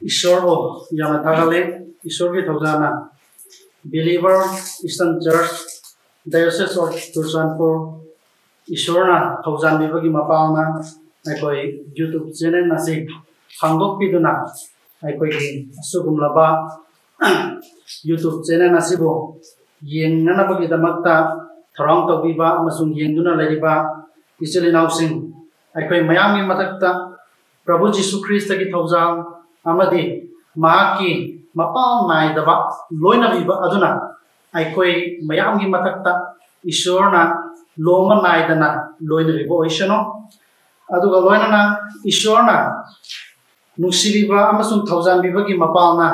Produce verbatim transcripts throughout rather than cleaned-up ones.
ꯏꯁꯣꯔꯕꯨ ꯌꯥꯝꯅ ꯊꯥꯒꯠꯂꯦ꯫ ꯏꯁꯣꯔꯒꯤ ꯊꯧꯖꯥꯜꯅ Believer Eastern Church, Diocese of Churachandpur, ꯏꯁꯣꯔꯅ ꯊꯧꯖꯥꯟꯕꯤꯕꯒꯤ ꯃꯄꯥꯜꯅ ꯑꯩꯈꯣꯏ YouTube channel ꯑꯁꯤ ꯍꯥꯡꯗꯣꯛꯄꯤꯗꯨꯅ ꯑꯩꯈꯣꯏꯒꯤ ꯑꯁꯤꯒꯨꯝꯂꯕ YouTube channel ꯑꯁꯤꯕꯨ ꯌꯦꯡꯅꯅꯕꯒꯤꯗꯃꯛꯇ ꯊꯧꯔꯥꯡ ꯇꯧꯕꯤꯕ ꯑꯃꯁꯨꯡ ꯌꯦꯡꯗꯨꯅ ꯂꯩꯔꯤꯕ ꯏꯆꯤꯜ ꯏꯅꯥꯎꯁꯤꯡ, ꯑꯩꯈꯣꯏ ꯃꯌꯥꯝꯒꯤ ꯃꯊꯛꯇ ꯄ꯭ꯔꯚꯨ ꯖꯤꯁꯨ ꯈ꯭ꯔꯤꯁꯇꯒꯤ ꯊꯧꯖꯥꯜ ꯑꯃꯗꯤ ꯃꯍꯥꯛꯀꯤ ꯃꯄꯥꯜ ꯅꯥꯏꯗꯕ ꯂꯣꯏꯅꯕꯤꯕ ꯑꯗꯨꯅ ꯑꯩꯈꯣꯏ ꯃꯌꯥꯝꯒꯤ ꯃꯊꯛꯇ ꯏꯁꯣꯔꯅ ꯂꯣꯝꯕ ꯅꯥꯏꯗꯅ ꯂꯣꯏꯅꯕꯤꯕ ꯑꯣꯏꯁꯅꯨ꯫ ꯑꯗꯨꯒ ꯂꯣꯏꯅꯅ ꯏꯁꯣꯔꯅ ꯅꯨꯡꯁꯤꯕꯤꯕ ꯑꯃꯁꯨꯡ ꯊꯧꯖꯥꯟꯕꯤꯕꯒꯤ ꯃꯄꯥꯜꯅ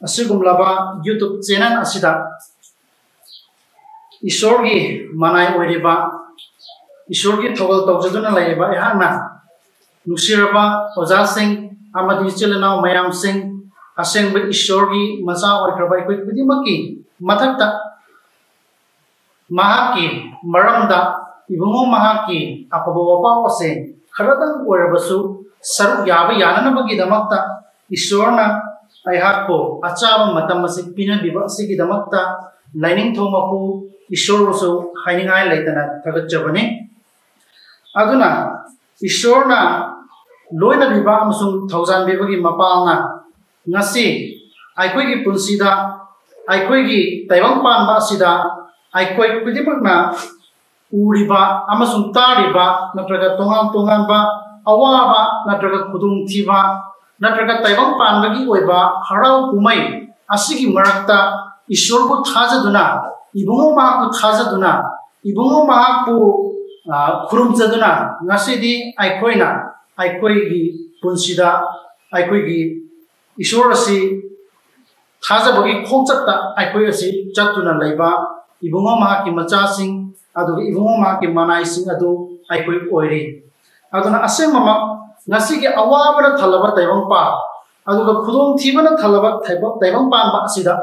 ꯑꯁꯤꯒꯨꯝꯂꯕ YouTube channel ꯑꯁꯤꯗ ꯏꯁꯣꯔꯒꯤ ꯃꯅꯥꯏ ꯑꯣꯏꯔꯤꯕ, ꯏꯁꯣꯔꯒꯤ ꯊꯧꯒꯜ ꯇꯧꯖꯗꯨꯅ ꯂꯩꯔꯤꯕ ꯑꯩꯍꯥꯛꯅ ꯅꯨꯡꯁꯤꯔꯕ ꯑꯣꯖꯥꯁꯤꯡ ꯑꯃꯗꯤ ꯏꯆꯤꯜ ꯏꯅꯥꯎ ꯃꯌꯥꯝꯁꯤꯡ, ꯑꯁꯦꯡꯕ ꯏꯁꯣꯔꯒꯤ ꯃꯆꯥ ꯑꯣꯏꯈ꯭ꯔꯕ ꯑꯩꯈꯣꯏ ꯈꯨꯗꯤꯡꯃꯛꯀꯤ ꯃꯊꯛꯇ ꯃꯍꯥꯛꯀꯤ ꯃꯔꯝꯗ, ꯏꯕꯨꯡꯉꯣ ꯃꯍꯥꯛꯀꯤ ꯑꯐꯕ ꯋꯥꯄꯥꯎ ꯑꯁꯤ ꯈꯔꯗꯪ ꯑꯣꯏꯔꯕꯁꯨ ꯁꯔꯨꯛ ꯌꯥꯕ ꯌꯥꯅꯅꯕꯒꯤꯗꯃꯛꯇ ꯏꯁꯣꯔꯅ ꯑꯩꯍꯥꯛꯄꯨ ꯑꯆꯥꯕ ꯃꯇꯝ ꯑꯁꯤ ꯄꯤꯅꯕꯤꯕ ꯑꯁꯤꯒꯤꯗꯃꯛꯇ ꯂꯥꯏꯅꯤꯡꯊꯧ ꯃꯄꯨ ꯏꯁꯣꯔꯕꯨꯁꯨ ꯍꯥꯏꯅꯤꯡꯉꯥꯏ ꯂꯩꯇꯅ ꯊꯥꯒꯠꯆꯕꯅꯤ꯫ ꯑꯗꯨꯅ ꯏꯁꯣꯔꯅ ꯂꯣꯏꯅꯕꯤꯕ ꯑꯃꯁꯨꯡ ꯊꯧꯖꯥꯟꯕꯤꯕꯒꯤ ꯃꯄꯥꯜꯅ ꯉꯁꯤ ꯑꯩꯈꯣꯏꯒꯤ ꯄꯨꯟꯁꯤꯗ, ꯑꯩꯈꯣꯏꯒꯤ ꯇꯥꯏꯕꯪ ꯄꯥꯟꯕ ꯑꯁꯤꯗ ꯑꯩꯈꯣꯏ ꯈꯨꯗꯤꯡꯃꯛꯅ ꯎꯔꯤꯕ ꯑꯃꯁꯨꯡ ꯇꯥꯔꯤꯕ ꯅꯠꯇ꯭ꯔꯒ ꯇꯣꯉꯥꯟ ꯇꯣꯉꯥꯟꯕ ꯑꯋꯥꯕ ꯅꯠꯇ꯭ꯔꯒ ꯈꯨꯗꯣꯡꯊꯤꯕ ꯅꯠꯇ꯭ꯔꯒ ꯇꯥꯏꯕꯪ ꯄꯥꯟꯕꯒꯤ ꯑꯣꯏꯕ ꯍꯔꯥꯎ ꯀꯨꯝꯍꯩ ꯑꯁꯤꯒꯤ ꯃꯔꯛꯇ ꯏꯁꯣꯔꯕꯨ ꯊꯥꯖꯗꯨꯅ, ꯏꯕꯨꯡꯉꯣ ꯃꯍꯥꯛꯄꯨ ꯊꯥꯖꯗꯨꯅ, ꯏꯕꯨꯡꯉꯣ ꯃꯍꯥꯛꯄꯨ, ꯑ, ꯈꯨꯔꯨꯝꯖꯗꯨꯅ ꯉꯁꯤꯗꯤ ꯑꯩꯈꯣꯏꯅ ꯑꯩꯈꯣꯏꯒꯤ ꯄꯨꯟꯁꯤꯗ ꯑꯩꯈꯣꯏꯒꯤ ꯏꯁꯣꯔ ꯑꯁꯤ ꯊꯥꯖꯕꯒꯤ ꯈꯣꯡꯆꯠꯇ ꯑꯩꯈꯣꯏ ꯑꯁꯤ ꯆꯠꯇꯨꯅ ꯂꯩꯕ ꯏꯕꯨꯡꯉꯣ ꯃꯍꯥꯛꯀꯤ ꯃꯆꯥꯁꯤꯡ, ꯑꯗꯨꯒ ꯏꯕꯨꯡꯉꯣ ꯃꯍꯥꯛꯀꯤ ꯃꯅꯥꯏꯁꯤꯡ ꯑꯗꯨ ꯑꯩꯈꯣꯏ ꯑꯣꯏꯔꯤ꯫ ꯑꯗꯨꯅ ꯑꯁꯦꯡꯕꯃꯛ ꯉꯁꯤꯒꯤ ꯑꯋꯥꯕꯅ ꯊꯜꯂꯕ ꯇꯥꯏꯕꯪꯄꯥꯟ, ꯑꯗꯨꯒ ꯈꯨꯗꯣꯡꯊꯤꯕꯅ ꯊꯜꯂꯕ ꯇꯥꯏꯕꯪ-, ꯇꯥꯏꯕꯪꯄꯥꯟꯕ ꯑꯁꯤꯗ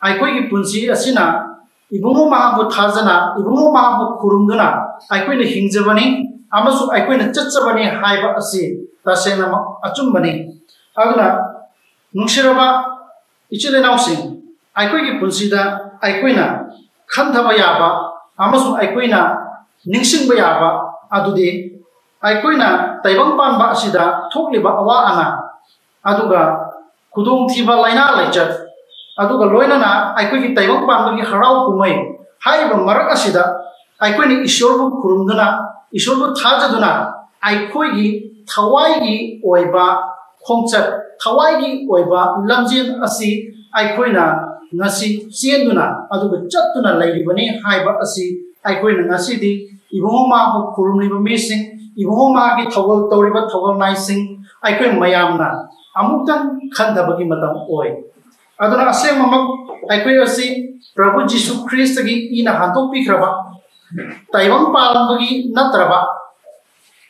ꯑꯩꯈꯣꯏꯒꯤ ꯄꯨꯟꯁꯤ ꯑꯁꯤꯅ ꯏꯕꯨꯡꯉꯣ ꯃꯍꯥꯛꯄꯨ ꯊꯥꯖꯅ, ꯏꯕꯨꯡꯉꯣ ꯃꯍꯥꯛꯄꯨ ꯈꯨꯔꯨꯝꯗꯨꯅ ꯑꯩꯈꯣꯏꯅ ꯍꯤꯡꯖꯕꯅꯤ ꯑꯃꯁꯨꯡ ꯑꯩꯈꯣꯏꯅ ꯆꯠꯆꯕꯅꯤ ꯍꯥꯏꯕ ꯑꯁꯤ ꯇꯁꯦꯡꯅꯃꯛ ꯑꯆꯨꯝꯕꯅꯤ꯫ ꯑꯗꯨꯅ ꯅꯨꯡꯁꯤꯔꯕ ꯏꯆꯤꯜ ꯏꯅꯥꯎꯁꯤꯡ, ꯑꯩꯈꯣꯏꯒꯤ ꯄꯨꯟꯁꯤꯗ ꯑꯩꯈꯣꯏꯅ ꯈꯟꯊꯕ ꯌꯥꯕ ꯑꯃꯁꯨꯡ ꯑꯩꯈꯣꯏꯅ ꯅꯤꯡꯁꯤꯡꯕ ꯌꯥꯕ ꯑꯗꯨꯗꯤ ꯑꯩꯈꯣꯏꯅ ꯇꯥꯏꯕꯪ ꯄꯥꯟꯕ ꯑꯁꯤꯗ ꯊꯣꯛꯂꯤꯕ ꯑꯋꯥ ꯑꯅꯥ, ꯑꯗꯨꯒ ꯈꯨꯗꯣꯡꯊꯤꯕ ꯂꯥꯏꯅꯥ ꯂꯥꯏꯆꯠ, ꯑꯗꯨꯒ ꯂꯣꯏꯅꯅ ꯑꯩꯈꯣꯏꯒꯤ ꯇꯥꯏꯕꯪ ꯄꯥꯟꯕꯒꯤ ꯍꯔꯥꯎ ꯀꯨꯝꯍꯩ ꯍꯥꯏꯔꯤꯕ ꯃꯔꯛ ꯑꯁꯤꯗ ꯑꯩꯈꯣꯏꯅ ꯏꯁꯣꯔꯕꯨ ꯈꯨꯔꯨꯝꯗꯨꯅ, ꯏꯁꯣꯔꯕꯨ ꯊꯥꯖꯗꯨꯅ, ꯑꯩꯈꯣꯏꯒꯤ ꯊꯋꯥꯏꯒꯤ ꯑꯣꯏꯕ ꯈꯣꯡꯆꯠ, ꯊꯋꯥꯏꯒꯤ ꯑꯣꯏꯕ ꯂꯝꯖꯦꯜ ꯑꯁꯤ ꯑꯩꯈꯣꯏꯅ ꯉꯁꯤ ꯆꯦꯟꯗꯨꯅ ꯑꯗꯨꯒ ꯆꯠꯇꯨꯅ ꯂꯩꯔꯤꯕꯅꯤ ꯍꯥꯏꯕ ꯑꯁꯤ ꯑꯩꯈꯣꯏꯅ ꯉꯁꯤꯗꯤ ꯏꯕꯨꯡꯉꯣ ꯃꯥꯕꯨ ꯈꯨꯔꯨꯝꯂꯤꯕ ꯃꯤꯁꯤꯡ, ꯏꯕꯨꯡꯉꯣ ꯃꯥꯒꯤ ꯊꯧꯒꯜ ꯇꯧꯔꯤꯕ ꯊꯧꯒꯜ ꯅꯥꯏꯁꯤꯡ, ꯑꯩꯈꯣꯏ ꯃꯌꯥꯝꯅ ꯑꯃꯨꯛꯇꯪ ꯈꯟꯊꯕꯒꯤ ꯃꯇꯝ ꯑꯣꯏ꯫ ꯑꯗꯨꯅ ꯑꯁꯦꯡꯕꯃꯛ ꯑꯩꯈꯣꯏ ꯑꯁꯤ ꯄ꯭ꯔꯚꯨ ꯖꯤꯁꯨ ꯈ꯭ꯔꯤꯁꯇꯒꯤ ꯏꯅ ꯍꯟꯗꯣꯛꯄꯤꯈ꯭ꯔꯕ, ꯇꯥꯏꯕꯪ ꯄꯥꯟꯕꯒꯤ ꯅꯠꯇ꯭ꯔꯕ,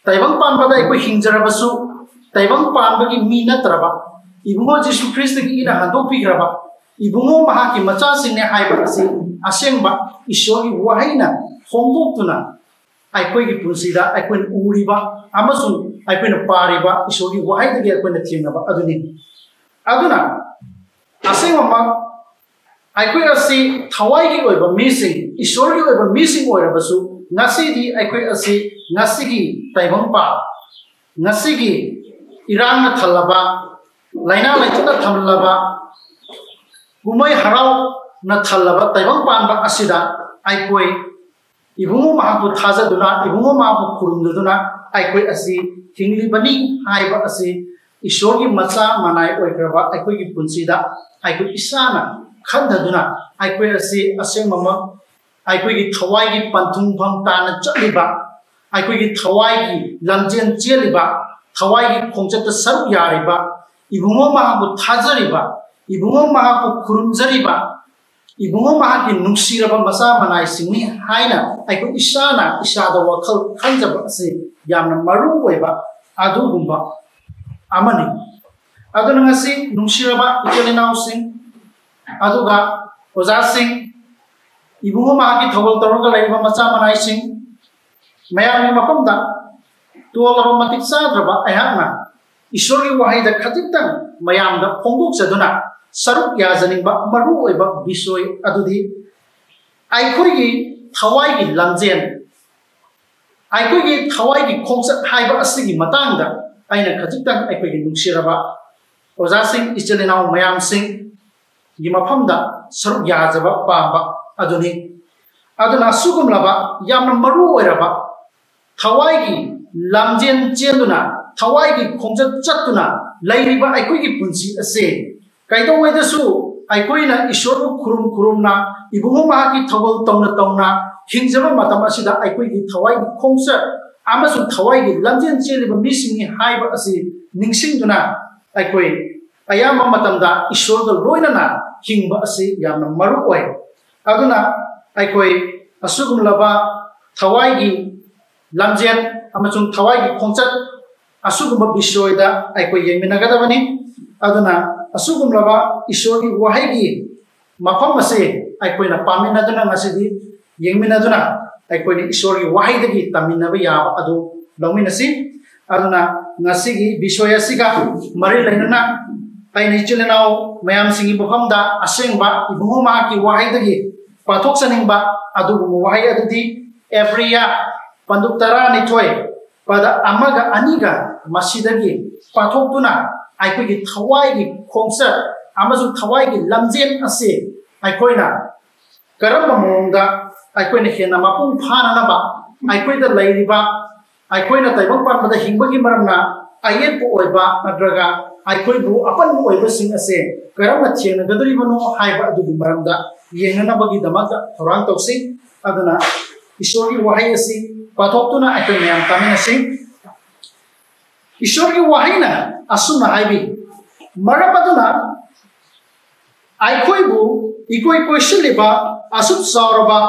ꯇꯥꯏꯕꯪ ꯄꯥꯟꯕꯗ ꯑꯩꯈꯣꯏ ꯍꯤꯡꯖꯔꯕꯁꯨ, ꯇꯥꯏꯕꯪ ꯄꯥꯟꯕꯒꯤ ꯃꯤ ꯅꯠꯇ꯭ꯔꯕ ꯏꯕꯨꯡꯉꯣ ꯖꯤꯁꯨ ꯈ꯭ꯔꯤꯁꯇꯒꯤ ꯏꯅ ꯍꯟꯗꯣꯛꯄꯤꯈ꯭ꯔꯕ ꯏꯕꯨꯡꯉꯣ ꯃꯍꯥꯛꯀꯤ ꯃꯆꯥꯁꯤꯡꯅꯦ ꯍꯥꯏꯕ ꯑꯁꯤ ꯑꯁꯦꯡꯕ ꯏꯁꯣꯔꯒꯤ ꯋꯥꯍꯩꯅ ꯐꯣꯡꯗꯣꯛꯇꯨꯅ ꯑꯩꯈꯣꯏꯒꯤ ꯄꯨꯟꯁꯤꯗ ꯑꯩꯈꯣꯏꯅ ꯎꯔꯤꯕ ꯑꯃꯁꯨꯡ ꯑꯩꯈꯣꯏꯅ ꯄꯥꯔꯤꯕ ꯏꯁꯣꯔꯒꯤ ꯋꯥꯍꯩꯗꯒꯤ ꯑꯩꯈꯣꯏꯅ ꯊꯦꯡꯅꯕ ꯑꯗꯨꯅꯤ꯫ ꯑꯗꯨꯅ ꯑꯁꯦꯡꯕꯃꯛ ꯑꯩꯈꯣꯏ ꯑꯁꯤ ꯊꯋꯥꯏꯒꯤ ꯑꯣꯏꯕ ꯃꯤꯁꯤꯡ, ꯏꯁꯣꯔꯒꯤ ꯑꯣꯏꯕ ꯃꯤꯁꯤꯡ ꯑꯣꯏꯔꯕꯁꯨ, ꯉꯁꯤꯗꯤ ꯑꯩꯈꯣꯏ ꯑꯁꯤ ꯉꯁꯤꯒꯤ ꯇꯥꯏꯕꯪꯄꯥꯟ, ꯉꯁꯤꯒꯤ ꯏꯔꯥꯡꯅ ꯊꯜꯂꯕ, ꯂꯥꯏꯅꯥ ꯂꯥꯏꯆꯠꯅ ꯊꯜꯂꯕ, ꯀꯨꯝꯍꯩ ꯍꯔꯥꯎꯅ ꯊꯜꯂꯕ ꯇꯥꯏꯕꯪ ꯄꯥꯟꯕ ꯑꯁꯤꯗ ꯑꯩꯈꯣꯏ ꯏꯕꯨꯡꯉꯣ ꯃꯍꯥꯛꯄꯨ ꯊꯥꯖꯗꯨꯅ, ꯏꯕꯨꯡꯉꯣ ꯃꯍꯥꯛꯄꯨ ꯈꯨꯔꯨꯝꯗꯨꯅ ꯑꯩꯈꯣꯏ ꯑꯁꯤ ꯍꯤꯡꯂꯤꯕꯅꯤ ꯍꯥꯏꯕ ꯑꯁꯤ ꯏꯁꯣꯔꯒꯤ ꯃꯆꯥ ꯃꯅꯥꯏ ꯑꯣꯏꯈ꯭ꯔꯕ ꯑꯩꯈꯣꯏꯒꯤ ꯄꯨꯟꯁꯤꯗ ꯑꯩꯈꯣꯏ ꯏꯁꯥꯅ ꯈꯟꯊꯗꯨꯅ ꯑꯩꯈꯣꯏ ꯑꯁꯤ ꯑꯁꯦꯡꯕꯃꯛ ꯑꯩꯈꯣꯏꯒꯤ ꯊꯋꯥꯏꯒꯤ ꯄꯟꯊꯨꯡꯐꯝ ꯇꯥꯅ ꯆꯠꯂꯤꯕ, ꯑꯩꯈꯣꯏꯒꯤ ꯊꯋꯥꯏꯒꯤ ꯂꯝꯖꯦꯜ ꯆꯦꯜꯂꯤꯕ, ꯊꯋꯥꯏꯒꯤ ꯈꯣꯡꯆꯠꯇ ꯁꯔꯨꯛ ꯌꯥꯔꯤꯕ, ꯏꯕꯨꯡꯉꯣ ꯃꯍꯥꯛꯄꯨ ꯊꯥꯖꯔꯤꯕ, ꯏꯕꯨꯡꯉꯣ ꯃꯍꯥꯛꯄꯨ ꯈꯨꯔꯨꯝꯖꯔꯤꯕ, ꯏꯕꯨꯡꯉꯣ ꯃꯍꯥꯛꯀꯤ ꯅꯨꯡꯁꯤꯔꯕ ꯃꯆꯥ ꯃꯅꯥꯏꯁꯤꯡꯅꯤ ꯍꯥꯏꯅ ꯑꯩꯈꯣꯏ ꯏꯁꯥꯅ ꯏꯁꯥꯗ ꯋꯥꯈꯜ ꯈꯟꯖꯕ ꯑꯁꯤ ꯌꯥꯝꯅ ꯃꯔꯨ ꯑꯣꯏꯕ ꯑꯗꯨꯒꯨꯝꯕ ꯑꯃꯅꯤ꯫ ꯑꯗꯨꯅ ꯉꯁꯤ ꯅꯨꯡꯁꯤꯔꯕ ꯏꯆꯤꯜ ꯏꯅꯥꯎꯁꯤꯡ, ꯑꯗꯨꯒ ꯑꯣꯖꯥꯁꯤꯡ, ꯏꯕꯨꯡꯉꯣ ꯃꯍꯥꯛꯀꯤ ꯊꯧꯒꯜ ꯇꯧꯔꯒ ꯂꯩꯔꯤꯕ ꯃꯆꯥ ꯃꯅꯥꯏꯁꯤꯡ, ꯃꯌꯥꯝꯒꯤ ꯃꯐꯝꯗ ꯇꯣꯜꯂꯕ ꯃꯇꯤꯛ ꯆꯥꯗ꯭ꯔꯕ ꯑꯩꯍꯥꯛꯅ ꯏꯁꯣꯔꯒꯤ ꯋꯥꯍꯩꯗ ꯈꯖꯤꯛꯇꯪ ꯃꯌꯥꯝꯗ ꯐꯣꯡꯗꯣꯛꯆꯗꯨꯅ ꯁꯔꯨꯛ ꯌꯥꯖꯅꯤꯡꯕ ꯃꯔꯨꯑꯣꯏꯕ ꯕꯤꯁꯣꯏ ꯑꯗꯨꯗꯤ ꯑꯩꯈꯣꯏꯒꯤ ꯊꯋꯥꯏꯒꯤ ꯂꯝꯖꯦꯟ, ꯑꯩꯈꯣꯏꯒꯤ ꯊꯋꯥꯏꯒꯤ ꯈꯣꯡꯆꯠ ꯍꯥꯏꯕ ꯑꯁꯤꯒꯤ ꯃꯇꯥꯡꯗ ꯑꯩꯅ ꯈꯖꯤꯛꯇꯪ ꯑꯩꯈꯣꯏꯒꯤ ꯅꯨꯡꯁꯤꯔꯕ ꯑꯣꯖꯥꯁꯤꯡ, ꯏꯆꯤꯜ ꯏꯅꯥꯎ ꯃꯌꯥꯝꯁꯤꯡꯒꯤ ꯃꯐꯝꯗ ꯁꯔꯨꯛ ꯌꯥꯖꯕ ꯄꯥꯝꯕ ꯑꯗꯨꯅꯤ꯫ ꯑꯗꯨꯅ ꯑꯁꯤꯒꯨꯝꯂꯕ ꯌꯥꯝꯅ ꯃꯔꯨ ꯑꯣꯏꯔꯕ ꯊꯋꯥꯏꯒꯤ ꯂꯝꯖꯦꯟ ꯆꯦꯟꯗꯨꯅ ꯊꯋꯥꯏꯒꯤ ꯈꯣꯡꯆꯠ ꯆꯠꯇꯨꯅ ꯂꯩꯔꯤꯕ ꯑꯩꯈꯣꯏꯒꯤ ꯄꯨꯟꯁꯤ ꯑꯁꯤ ꯀꯩꯗꯧꯉꯩꯗꯁꯨ ꯑꯩꯈꯣꯏꯅ ꯏꯁꯣꯔꯕꯨ ꯈꯨꯔꯨꯝ ꯈꯨꯔꯨꯝꯅ, ꯏꯕꯨꯡꯉꯣ ꯃꯍꯥꯛꯀꯤ ꯊꯧꯒꯜ ꯇꯧꯅ ꯇꯧꯅ ꯍꯤꯡꯖꯕ ꯃꯇꯝ ꯑꯁꯤꯗ ꯑꯩꯈꯣꯏꯒꯤ ꯊꯋꯥꯏꯒꯤ ꯈꯣꯡꯆꯠ ꯑꯃꯁꯨꯡ ꯊꯋꯥꯏꯒꯤ ꯂꯝꯖꯦꯟ ꯆꯦꯜꯂꯤꯕ ꯃꯤꯁꯤꯡꯅꯤ ꯍꯥꯏꯕ ꯑꯁꯤ ꯅꯤꯡꯁꯤꯡꯗꯨꯅ ꯑꯩꯈꯣꯏ ꯑꯌꯥꯝꯕ ꯃꯇꯝꯗ ꯏꯁꯣꯔꯒ ꯂꯣꯏꯅꯅ ꯍꯤꯡꯕ ꯑꯁꯤ ꯌꯥꯝꯅ ꯃꯔꯨ ꯑꯣꯏ꯫ ꯑꯗꯨꯅ ꯑꯩꯈꯣꯏ ꯑꯁꯤꯒꯨꯝꯂꯕ ꯊꯋꯥꯏꯒꯤ ꯂꯝꯖꯦꯟ ꯑꯃꯁꯨꯡ ꯊꯋꯥꯏꯒꯤ ꯈꯣꯡꯆꯠ ꯑꯁꯤꯒꯨꯝꯕ ꯕꯤꯁꯣꯏꯗ ꯑꯩꯈꯣꯏ ꯌꯦꯡꯃꯤꯟꯅꯒꯗꯕꯅꯤ꯫ ꯑꯗꯨꯅ ꯑꯁꯤꯒꯨꯝꯂꯕ ꯏꯁꯣꯔꯒꯤ ꯋꯥꯍꯩꯒꯤ ꯃꯐꯝ ꯑꯁꯤ ꯑꯩꯈꯣꯏꯅ ꯄꯥꯃꯤꯟꯅꯗꯨꯅ ꯉꯁꯤꯗꯤ ꯌꯦꯡꯃꯤꯟꯅꯗꯨꯅ ꯑꯩꯈꯣꯏꯅ ꯏꯁꯣꯔꯒꯤ ꯋꯥꯍꯩꯗꯒꯤ ꯇꯝꯃꯤꯟꯅꯕ ꯌꯥꯕ ꯑꯗꯨ ꯂꯧꯃꯤꯟꯅꯁꯤ꯫ ꯑꯗꯨꯅ ꯉꯁꯤꯒꯤ ꯕꯤꯁꯣꯏ ꯑꯁꯤꯒ ꯃꯔꯤ ꯂꯩꯅꯅ ꯑꯩꯅ ꯏꯆꯤꯜ ꯏꯅꯥꯎ ꯃꯌꯥꯝꯁꯤꯡꯒꯤ ꯃꯐꯝꯗ ꯑꯁꯦꯡꯕ ꯏꯕꯨꯡꯉꯣ ꯃꯍꯥꯛꯀꯤ ꯋꯥꯍꯩꯗꯒꯤ ꯄꯥꯊꯣꯛꯆꯅꯤꯡꯕ ꯑꯗꯨꯒꯨꯝꯕ ꯋꯥꯍꯩ ꯑꯗꯨꯗꯤ ꯑꯦꯕ꯭ꯔꯤꯌꯥ ꯄꯟꯗꯨꯞ ꯇꯔꯥꯅꯤꯊꯣꯏ ꯄꯗ ꯑꯃꯒ ꯑꯅꯤꯒ ꯃꯁꯤꯗꯒꯤ ꯄꯥꯊꯣꯛꯇꯨꯅ ꯑꯩꯈꯣꯏꯒꯤ ꯊꯋꯥꯏꯒꯤ ꯈꯣꯡꯆꯠ ꯑꯃꯁꯨꯡ ꯊꯋꯥꯏꯒꯤ ꯂꯝꯖꯦꯟ ꯑꯁꯤ ꯑꯩꯈꯣꯏꯅ ꯀꯔꯝꯕ ꯃꯑꯣꯡꯗ ꯑꯩꯈꯣꯏꯅ ꯍꯦꯟꯅ ꯃꯄꯨꯡ ꯐꯥꯅꯅꯕ ꯑꯩꯈꯣꯏꯗ ꯂꯩꯔꯤꯕ ꯑꯩꯈꯣꯏꯅ ꯇꯥꯏꯕꯪ ꯄꯥꯟꯕꯗ ꯍꯤꯡꯕꯒꯤ ꯃꯔꯝꯅ ꯑꯌꯦꯠꯄ ꯑꯣꯏꯕ ꯅꯠꯇ꯭ꯔꯒ ꯑꯩꯈꯣꯏꯕꯨ ꯑꯄꯟꯕ ꯑꯣꯏꯕꯁꯤꯡ ꯑꯁꯦ ꯀꯔꯝꯅ ꯊꯦꯡꯅꯒꯗꯧꯔꯤꯕꯅꯣ ꯍꯥꯏꯕ ꯑꯗꯨꯒꯤ ꯃꯔꯝꯗ ꯌꯦꯡꯅꯅꯕꯒꯤꯗꯃꯛꯇ ꯊꯧꯔꯥꯡ ꯇꯧꯁꯤ꯫ ꯑꯗꯨꯅ ꯏꯁꯣꯔꯒꯤ ꯋꯥꯍꯩ ꯑꯁꯤ ꯄꯥꯊꯣꯛꯇꯨꯅ ꯑꯩꯈꯣꯏ ꯃꯌꯥꯝ ꯇꯥꯃꯤꯟꯅꯁꯤ꯫ ꯏꯁꯣꯔꯒꯤ ꯋꯥꯍꯩꯅ ꯑꯁꯨꯝꯅ ꯍꯥꯏꯕꯤ, "ꯃꯔꯝ ꯑꯗꯨꯅ ꯑꯩꯈꯣꯏꯕꯨ ꯏꯀꯣꯏ ꯀꯣꯏꯁꯤꯜꯂꯤꯕ ꯑꯁꯨꯛ ꯆꯥꯎꯔꯕ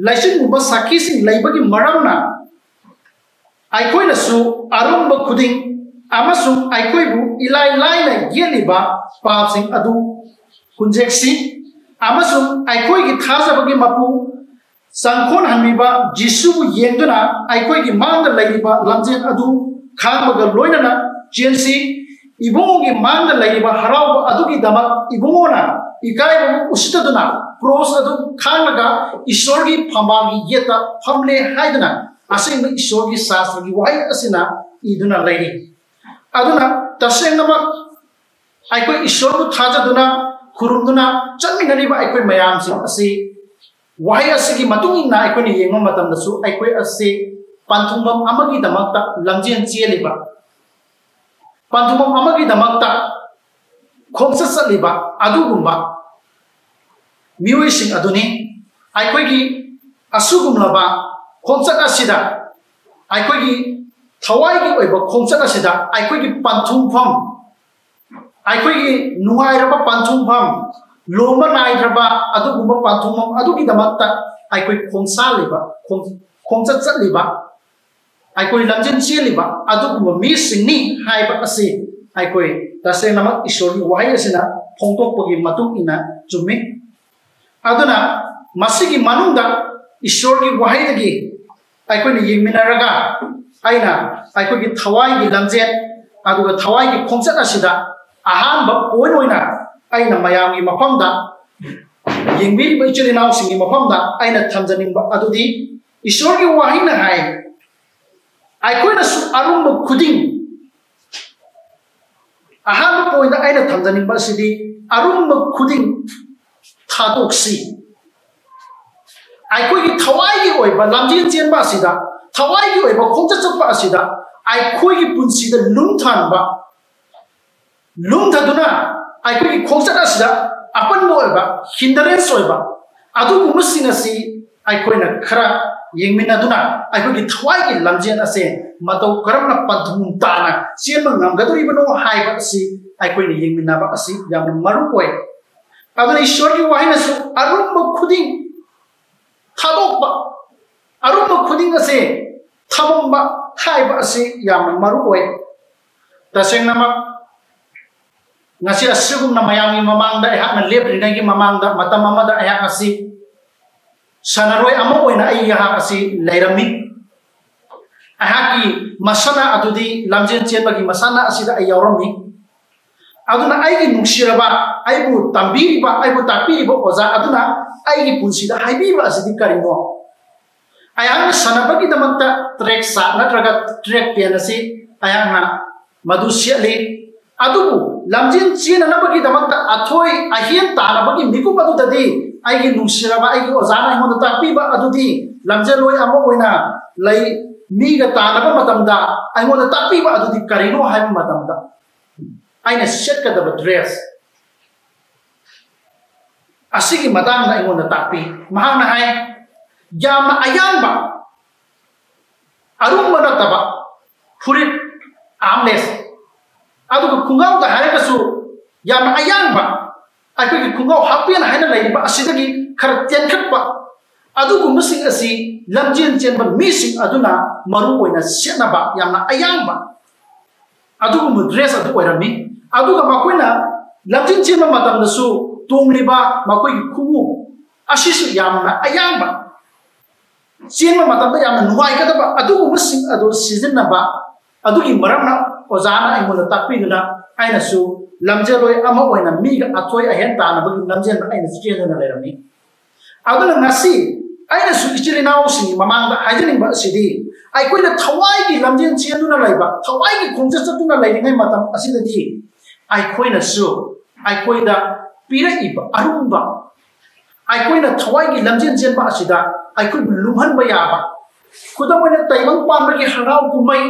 ꯂꯩꯆꯤꯟꯒꯨꯝꯕ ꯁꯥꯈꯤꯁꯤꯡ ꯂꯩꯕꯒꯤ ꯃꯔꯝꯅ ꯑꯩꯈꯣꯏꯅꯁꯨ ꯑꯔꯨꯝꯕ ꯈꯨꯗꯤꯡ ꯑꯃꯁꯨꯡ ꯑꯩꯈꯣꯏꯕꯨ ꯏꯂꯥꯏ ꯂꯥꯏꯅ ꯌꯦꯠꯂꯤꯕ ꯄꯥꯞꯁꯤꯡ ꯑꯗꯨ ꯍꯨꯟꯖꯦꯛꯁꯤ, ꯑꯃꯁꯨꯡ ꯑꯩꯈꯣꯏꯒꯤ ꯊꯥꯖꯕꯒꯤ ꯃꯄꯨ ꯆꯪꯈꯣꯟꯍꯟꯕꯤꯕ ꯖꯤꯁꯨꯕꯨ ꯌꯦꯡꯗꯨꯅ ꯑꯩꯈꯣꯏꯒꯤ ꯃꯥꯡꯗ ꯂꯩꯔꯤꯕ ꯂꯝꯖꯦꯜ ꯑꯗꯨ ꯈꯥꯡꯕꯒ ꯂꯣꯏꯅꯅ ꯆꯦꯟꯁꯤ꯫ ꯏꯕꯨꯡꯉꯣꯒꯤ ꯃꯥꯡꯗ ꯂꯩꯔꯤꯕ ꯍꯔꯥꯎꯕ ꯑꯗꯨꯒꯤꯗꯃꯛ ꯏꯕꯨꯡꯉꯣꯅ ꯏꯀꯥꯏꯕꯕꯨ ꯎꯁꯤꯠꯇꯗꯨꯅ ꯀ꯭ꯔꯣꯁ ꯑꯗꯨ ꯈꯥꯡꯂꯒ ꯏꯁꯣꯔꯒꯤ ꯐꯝꯕꯥꯜꯒꯤ ꯌꯦꯠꯇ ꯐꯝꯂꯦ ꯍꯥꯏꯗꯨꯅ ꯑꯁꯦꯡꯕ ꯏꯁꯣꯔꯒꯤ ꯁꯥꯁꯇ꯭ꯔꯒꯤ ꯋꯥꯍꯩ ꯑꯁꯤꯅ ꯏꯗꯨꯅ ꯂꯩꯔꯤ꯫ ꯑꯗꯨꯅ ꯇꯁꯦꯡꯅꯃꯛ ꯑꯩꯈꯣꯏ ꯏꯁꯣꯔꯕꯨ ꯊꯥꯖꯗꯨꯅ, ꯈꯨꯔꯨꯝꯗꯨꯅ ꯆꯠꯃꯤꯟꯅꯔꯤꯕ ꯑꯩꯈꯣꯏ ꯃꯌꯥꯝꯁꯤꯡ ꯑꯁꯤ ꯋꯥꯍꯩ ꯑꯁꯤꯒꯤ ꯃꯇꯨꯡ ꯏꯟꯅ ꯑꯩꯈꯣꯏꯅ ꯌꯦꯡꯕ ꯃꯇꯝꯗꯁꯨ ꯑꯩꯈꯣꯏ ꯑꯁꯤ ꯄꯟꯊꯨꯡꯐꯝ ꯑꯃꯒꯤꯗꯃꯛꯇ ꯂꯝꯖꯦꯟ ꯆꯦꯜꯂꯤꯕ, ꯄꯟꯊꯨꯡꯐꯝ ꯑꯃꯒꯤꯗꯃꯛꯇ ꯈꯣꯡꯆꯠ ꯆꯠꯂꯤꯕ ꯑꯗꯨꯒꯨꯝꯕ ꯃꯤꯑꯣꯏꯁꯤꯡ ꯑꯗꯨꯅꯤ꯫ ꯑꯩꯈꯣꯏꯒꯤ ꯑꯁꯤꯒꯨꯝꯂꯕ ꯈꯣꯡꯆꯠ ꯑꯁꯤꯗ, ꯑꯩꯈꯣꯏꯒꯤ ꯊꯋꯥꯏꯒꯤ ꯑꯣꯏꯕ ꯈꯣꯡꯆꯠ ꯑꯁꯤꯗ ꯑꯩꯈꯣꯏꯒꯤ ꯄꯟꯊꯨꯡꯐꯝ, ꯑꯩꯈꯣꯏꯒꯤ ꯅꯨꯡꯉꯥꯏꯔꯕ ꯄꯟꯊꯨꯡꯐꯝ, ꯂꯣꯝꯕ ꯅꯥꯏꯗ꯭ꯔꯕ ꯑꯗꯨꯒꯨꯝꯕ ꯄꯟꯊꯨꯡꯐꯝ ꯑꯗꯨꯒꯤꯗꯃꯛꯇ ꯑꯩꯈꯣꯏ ꯈꯣꯡꯁꯥꯜꯂꯤꯕ, ꯈꯣꯡ-, ꯈꯣꯡꯆꯠ ꯆꯠꯂꯤꯕ, ꯑꯩꯈꯣꯏ ꯂꯝꯖꯦꯟ ꯆꯦꯜꯂꯤꯕ ꯑꯗꯨꯒꯨꯝꯕ ꯃꯤꯁꯤꯡꯅꯤ ꯍꯥꯏꯕ ꯑꯁꯤ ꯑꯩꯈꯣꯏ ꯇꯁꯦꯡꯅꯃꯛ ꯏꯁꯣꯔꯒꯤ ꯋꯥꯍꯩ ꯑꯁꯤꯅ ꯐꯣꯡꯗꯣꯛꯄꯒꯤ ꯃꯇꯨꯡ ꯏꯟꯅ ꯆꯨꯝꯃꯤ꯫ ꯑꯗꯨꯅ ꯃꯁꯤꯒꯤ ꯃꯅꯨꯡꯗ ꯏꯁꯣꯔꯒꯤ ꯋꯥꯍꯩꯗꯒꯤ ꯑꯩꯈꯣꯏꯅ ꯌꯦꯡꯃꯤꯟꯅꯔꯒ, ꯑꯩꯅ ꯑꯩꯈꯣꯏꯒꯤ ꯊꯋꯥꯏꯒꯤ ꯂꯝꯖꯦꯜ ꯑꯗꯨꯒ ꯊꯋꯥꯏꯒꯤ ꯈꯣꯡꯆꯠ ꯑꯁꯤꯗ ꯑꯍꯥꯟꯕ ꯄꯣꯏꯟ ꯑꯣꯏꯅ ꯑꯩꯅ ꯃꯌꯥꯝꯒꯤ ꯃꯐꯝꯗ, ꯌꯦꯡꯕꯤꯔꯤꯕ ꯏꯆꯤꯜ ꯏꯅꯥꯎꯁꯤꯡꯒꯤ ꯃꯐꯝꯗ ꯑꯩꯅ ꯊꯝꯖꯅꯤꯡꯕ ꯑꯗꯨꯗꯤ, ꯏꯁꯣꯔꯒꯤ ꯋꯥꯍꯩꯅ ꯍꯥꯏ, ꯑꯩꯈꯣꯏꯅꯁꯨ ꯑꯔꯨꯝꯕ ꯈꯨꯗꯤꯡ, ꯑꯍꯥꯟꯕ ꯄꯣꯏꯟꯗ ꯑꯩꯅ ꯊꯝꯖꯅꯤꯡꯕ ꯑꯁꯤꯗꯤ, ꯑꯔꯨꯝꯕ ꯈꯨꯗꯤꯡ ꯊꯥꯗꯣꯛꯁꯤ꯫ ꯑꯩꯈꯣꯏꯒꯤ ꯊꯋꯥꯏꯒꯤ ꯑꯣꯏꯕ ꯂꯝꯖꯦꯟ ꯆꯦꯟꯕ ꯑꯁꯤꯗ, ꯊꯋꯥꯏꯒꯤ ꯑꯣꯏꯕ ꯈꯣꯡꯆꯠ ꯆꯠꯄ ꯑꯁꯤꯗ ꯑꯩꯈꯣꯏꯒꯤ ꯄꯨꯟꯁꯤꯗ ꯂꯨꯝꯊꯍꯟꯕ, ꯂꯨꯝꯊꯗꯨꯅ ꯑꯩꯈꯣꯏꯒꯤ ꯈꯣꯡꯆꯠ ꯑꯁꯤꯗ ꯑꯄꯟꯕ ꯑꯣꯏꯕ, ꯍꯤꯟꯗꯔꯦꯟꯁ ꯑꯣꯏꯕ ꯑꯗꯨꯒꯨꯝꯕꯁꯤꯡ ꯑꯁꯤ ꯑꯩꯈꯣꯏꯅ ꯈꯔ ꯌꯦꯡꯃꯤꯟꯅꯗꯨꯅ ꯑꯩꯈꯣꯏꯒꯤ ꯊꯋꯥꯏꯒꯤ ꯂꯝꯖꯦꯜ ꯑꯁꯦ ꯃꯇꯧ ꯀꯔꯝꯅ ꯄꯟꯊꯨꯡ ꯇꯥꯅ ꯆꯦꯟꯕ ꯉꯝꯒꯗꯧꯔꯤꯕꯅꯣ ꯍꯥꯏꯕ ꯑꯁꯤ ꯑꯩꯈꯣꯏꯅ ꯌꯦꯡꯃꯤꯟꯅꯕ ꯑꯁꯤ ꯌꯥꯝꯅ ꯃꯔꯨ ꯑꯣꯏ꯫ ꯑꯗꯨꯅ ꯏꯁꯣꯔꯒꯤ ꯋꯥꯍꯩꯅꯁꯨ ꯑꯔꯨꯝꯕ ꯈꯨꯗꯤꯡ ꯊꯥꯗꯣꯛꯄ, ꯑꯔꯨꯝꯕ ꯈꯨꯗꯤꯡ ꯑꯁꯦ ꯊꯝꯃꯝꯕ ꯍꯥꯏꯕ ꯑꯁꯤ ꯌꯥꯝꯅ ꯃꯔꯨ ꯑꯣꯏ꯫ ꯇꯁꯦꯡꯅꯃꯛ ꯉꯁꯤ ꯑꯁꯤꯒꯨꯝꯅ ꯃꯌꯥꯝꯒꯤ ꯃꯃꯥꯡꯗ ꯑꯩꯍꯥꯛꯅ ꯂꯦꯞꯂꯤꯉꯩꯒꯤ ꯃꯃꯥꯡꯗ ꯃꯇꯝ ꯑꯃꯗ ꯑꯩꯍꯥꯛ ꯑꯁꯤ ꯁꯥꯟꯅꯔꯣꯏ ꯑꯃ ꯑꯣꯏꯅ ꯑꯩ ꯑꯩꯍꯥꯛ ꯑꯁꯤ ꯂꯩꯔꯝꯃꯤ꯫ ꯑꯩꯍꯥꯛꯀꯤ ꯃꯁꯥꯟꯅ ꯑꯗꯨꯗꯤ ꯂꯝꯖꯦꯟ ꯆꯦꯟꯕꯒꯤ ꯃꯁꯥꯟꯅ ꯑꯁꯤꯗ ꯑꯩ ꯌꯥꯎꯔꯝꯃꯤ꯫ ꯑꯗꯨꯅ ꯑꯩꯒꯤ ꯅꯨꯡꯁꯤꯔꯕ, ꯑꯩꯕꯨ ꯇꯝꯕꯤꯔꯤꯕ, ꯑꯩꯕꯨ ꯇꯥꯛꯄꯤꯔꯤꯕ ꯑꯣꯖꯥ ꯑꯗꯨꯅ ꯑꯩꯒꯤ ꯄꯨꯟꯁꯤꯗ ꯍꯥꯏꯕꯤꯕ ꯑꯁꯤꯗꯤ ꯀꯔꯤꯅꯣ? ꯑꯩꯍꯥꯛꯅ ꯁꯥꯟꯅꯕꯒꯤꯗꯃꯛꯇ track shirt ꯅꯠꯇ꯭ꯔꯒ track pant ꯑꯁꯤ ꯑꯩꯍꯥꯛꯅ ꯃꯗꯨ ꯁꯦꯠꯂꯤ꯫ ꯑꯗꯨꯕꯨ ꯂꯝꯖꯦꯟ ꯆꯦꯟꯅꯅꯕꯒꯤꯗꯃꯛꯇ ꯑꯊꯣꯏ ꯑꯍꯦꯟ ꯇꯥꯅꯕꯒꯤ ꯃꯤꯀꯨꯞ ꯑꯗꯨꯗꯗꯤ ꯑꯩꯒꯤ ꯅꯨꯡꯁꯤꯔꯕ ꯑꯩꯒꯤ ꯑꯣꯖꯥꯅ ꯑꯩꯉꯣꯟꯗ ꯇꯥꯛꯄꯤꯕ ꯑꯗꯨꯗꯤ ꯂꯝꯖꯦꯜꯂꯣꯏ ꯑꯃ ꯑꯣꯏꯅ ꯂꯩ, ꯃꯤꯒ ꯇꯥꯟꯅꯕ ꯃꯇꯝꯗ ꯑꯩꯉꯣꯟꯗ ꯇꯥꯛꯄꯤꯕ ꯑꯗꯨꯗꯤ ꯀꯔꯤꯅꯣ ꯍꯥꯏꯕ ꯃꯇꯝꯗ, ꯑꯩꯅ ꯁꯦꯠꯀꯗꯕ dress ꯑꯁꯤꯒꯤ ꯃꯇꯥꯡꯗ ꯑꯩꯉꯣꯟꯗ ꯇꯥꯛꯄꯤ꯫ ꯃꯍꯥꯛꯅ ꯍꯥꯏ, ꯌꯥꯝꯅ ꯑꯌꯥꯡꯕ, ꯑꯔꯨꯝꯕ ꯅꯠꯇꯕ ꯐꯨꯔꯤꯠ, armless, ꯑꯗꯨꯒ ꯈꯣꯡꯒ꯭ꯔꯥꯎꯗ ꯍꯥꯏꯔꯒꯁꯨ ꯌꯥꯝꯅ ꯑꯌꯥꯡꯕ, ꯑꯩꯈꯣꯏꯒꯤ ꯈꯣꯡꯒ꯭ꯔꯥꯎ half pant ꯍꯥꯏꯅ ꯂꯩꯔꯤꯕ ꯑꯁꯤꯗꯒꯤ ꯈꯔ ꯇꯦꯟꯈꯠꯄ, ꯑꯗꯨꯒꯨꯝꯕꯁꯤꯡ ꯑꯁꯤ ꯂꯝꯖꯦꯟ ꯆꯦꯟꯕ ꯃꯤꯁꯤꯡ ꯑꯗꯨꯅ ꯃꯔꯨ ꯑꯣꯏꯅ ꯁꯦꯠꯅꯕ ꯌꯥꯝꯅ ꯑꯌꯥꯡꯕ ꯑꯗꯨꯒꯨꯝꯕ dress ꯑꯗꯨ ꯑꯣꯏꯔꯝꯃꯤ꯫ ꯑꯗꯨꯒ ꯃꯈꯣꯏꯅ ꯂꯝꯖꯦꯟ ꯆꯦꯟꯕ ꯃꯇꯝꯗꯁꯨ ꯇꯣꯡꯂꯤꯕ ꯃꯈꯣꯏꯒꯤ ꯈꯣꯡꯎꯞ ꯑꯁꯤꯁꯨ ꯌꯥꯝꯅ ꯑꯌꯥꯡꯕ, ꯆꯦꯟꯕ ꯃꯇꯝꯗ ꯌꯥꯝꯅ ꯅꯨꯡꯉꯥꯏꯒꯗꯕ ꯑꯗꯨꯒꯨꯝꯕꯁꯤꯡ ꯑꯗꯨ ꯁꯤꯖꯤꯟꯅꯕ꯫ ꯑꯗꯨꯒꯤ ꯃꯔꯝꯅ ꯑꯣꯖꯥꯅ ꯑꯩꯉꯣꯟꯗ ꯇꯥꯛꯄꯤꯗꯨꯅ ꯑꯩꯅꯁꯨ ꯂꯝꯖꯦꯜꯂꯣꯏ ꯑꯃ ꯑꯣꯏꯅ ꯃꯤꯒ ꯑꯊꯣꯏ ꯑꯍꯦꯟ ꯇꯥꯅꯕꯒꯤ ꯂꯝꯖꯦꯜꯗ ꯑꯩꯅꯁꯨ ꯆꯦꯟꯗꯨꯅ ꯂꯩꯔꯝꯃꯤ꯫ ꯑꯗꯨꯅ ꯉꯁꯤ ꯑꯩꯅꯁꯨ ꯏꯆꯤꯜ ꯏꯅꯥꯎꯁꯤꯡꯒꯤ ꯃꯃꯥꯡꯗ ꯍꯥꯏꯖꯅꯤꯡꯕ ꯑꯁꯤꯗꯤ, ꯑꯩꯈꯣꯏꯅ ꯊꯋꯥꯏꯒꯤ ꯂꯝꯖꯦꯟ ꯆꯦꯟꯗꯨꯅ ꯂꯩꯕ, ꯊꯋꯥꯏꯒꯤ ꯈꯣꯡꯆꯠ ꯆꯠꯇꯨꯅ ꯂꯩꯔꯤꯉꯩ ꯃꯇꯝ ꯑꯁꯤꯗꯗꯤ ꯑꯩꯈꯣꯏꯅꯁꯨ ꯑꯩꯈꯣꯏꯗ ꯄꯤꯔꯛꯏꯕ ꯑꯔꯨꯝꯕ, ꯑꯩꯈꯣꯏꯅ ꯊꯋꯥꯏꯒꯤ ꯂꯝꯖꯦꯟ ꯆꯦꯟꯕ ꯑꯁꯤꯗ ꯑꯩꯈꯣꯏꯕꯨ ꯂꯨꯝꯍꯟꯕ ꯌꯥꯕ, ꯈꯨꯗꯝ ꯑꯣꯏꯅ ꯇꯥꯏꯕꯪ ꯄꯥꯟꯕꯒꯤ ꯍꯔꯥꯎ ꯀꯨꯝꯍꯩ,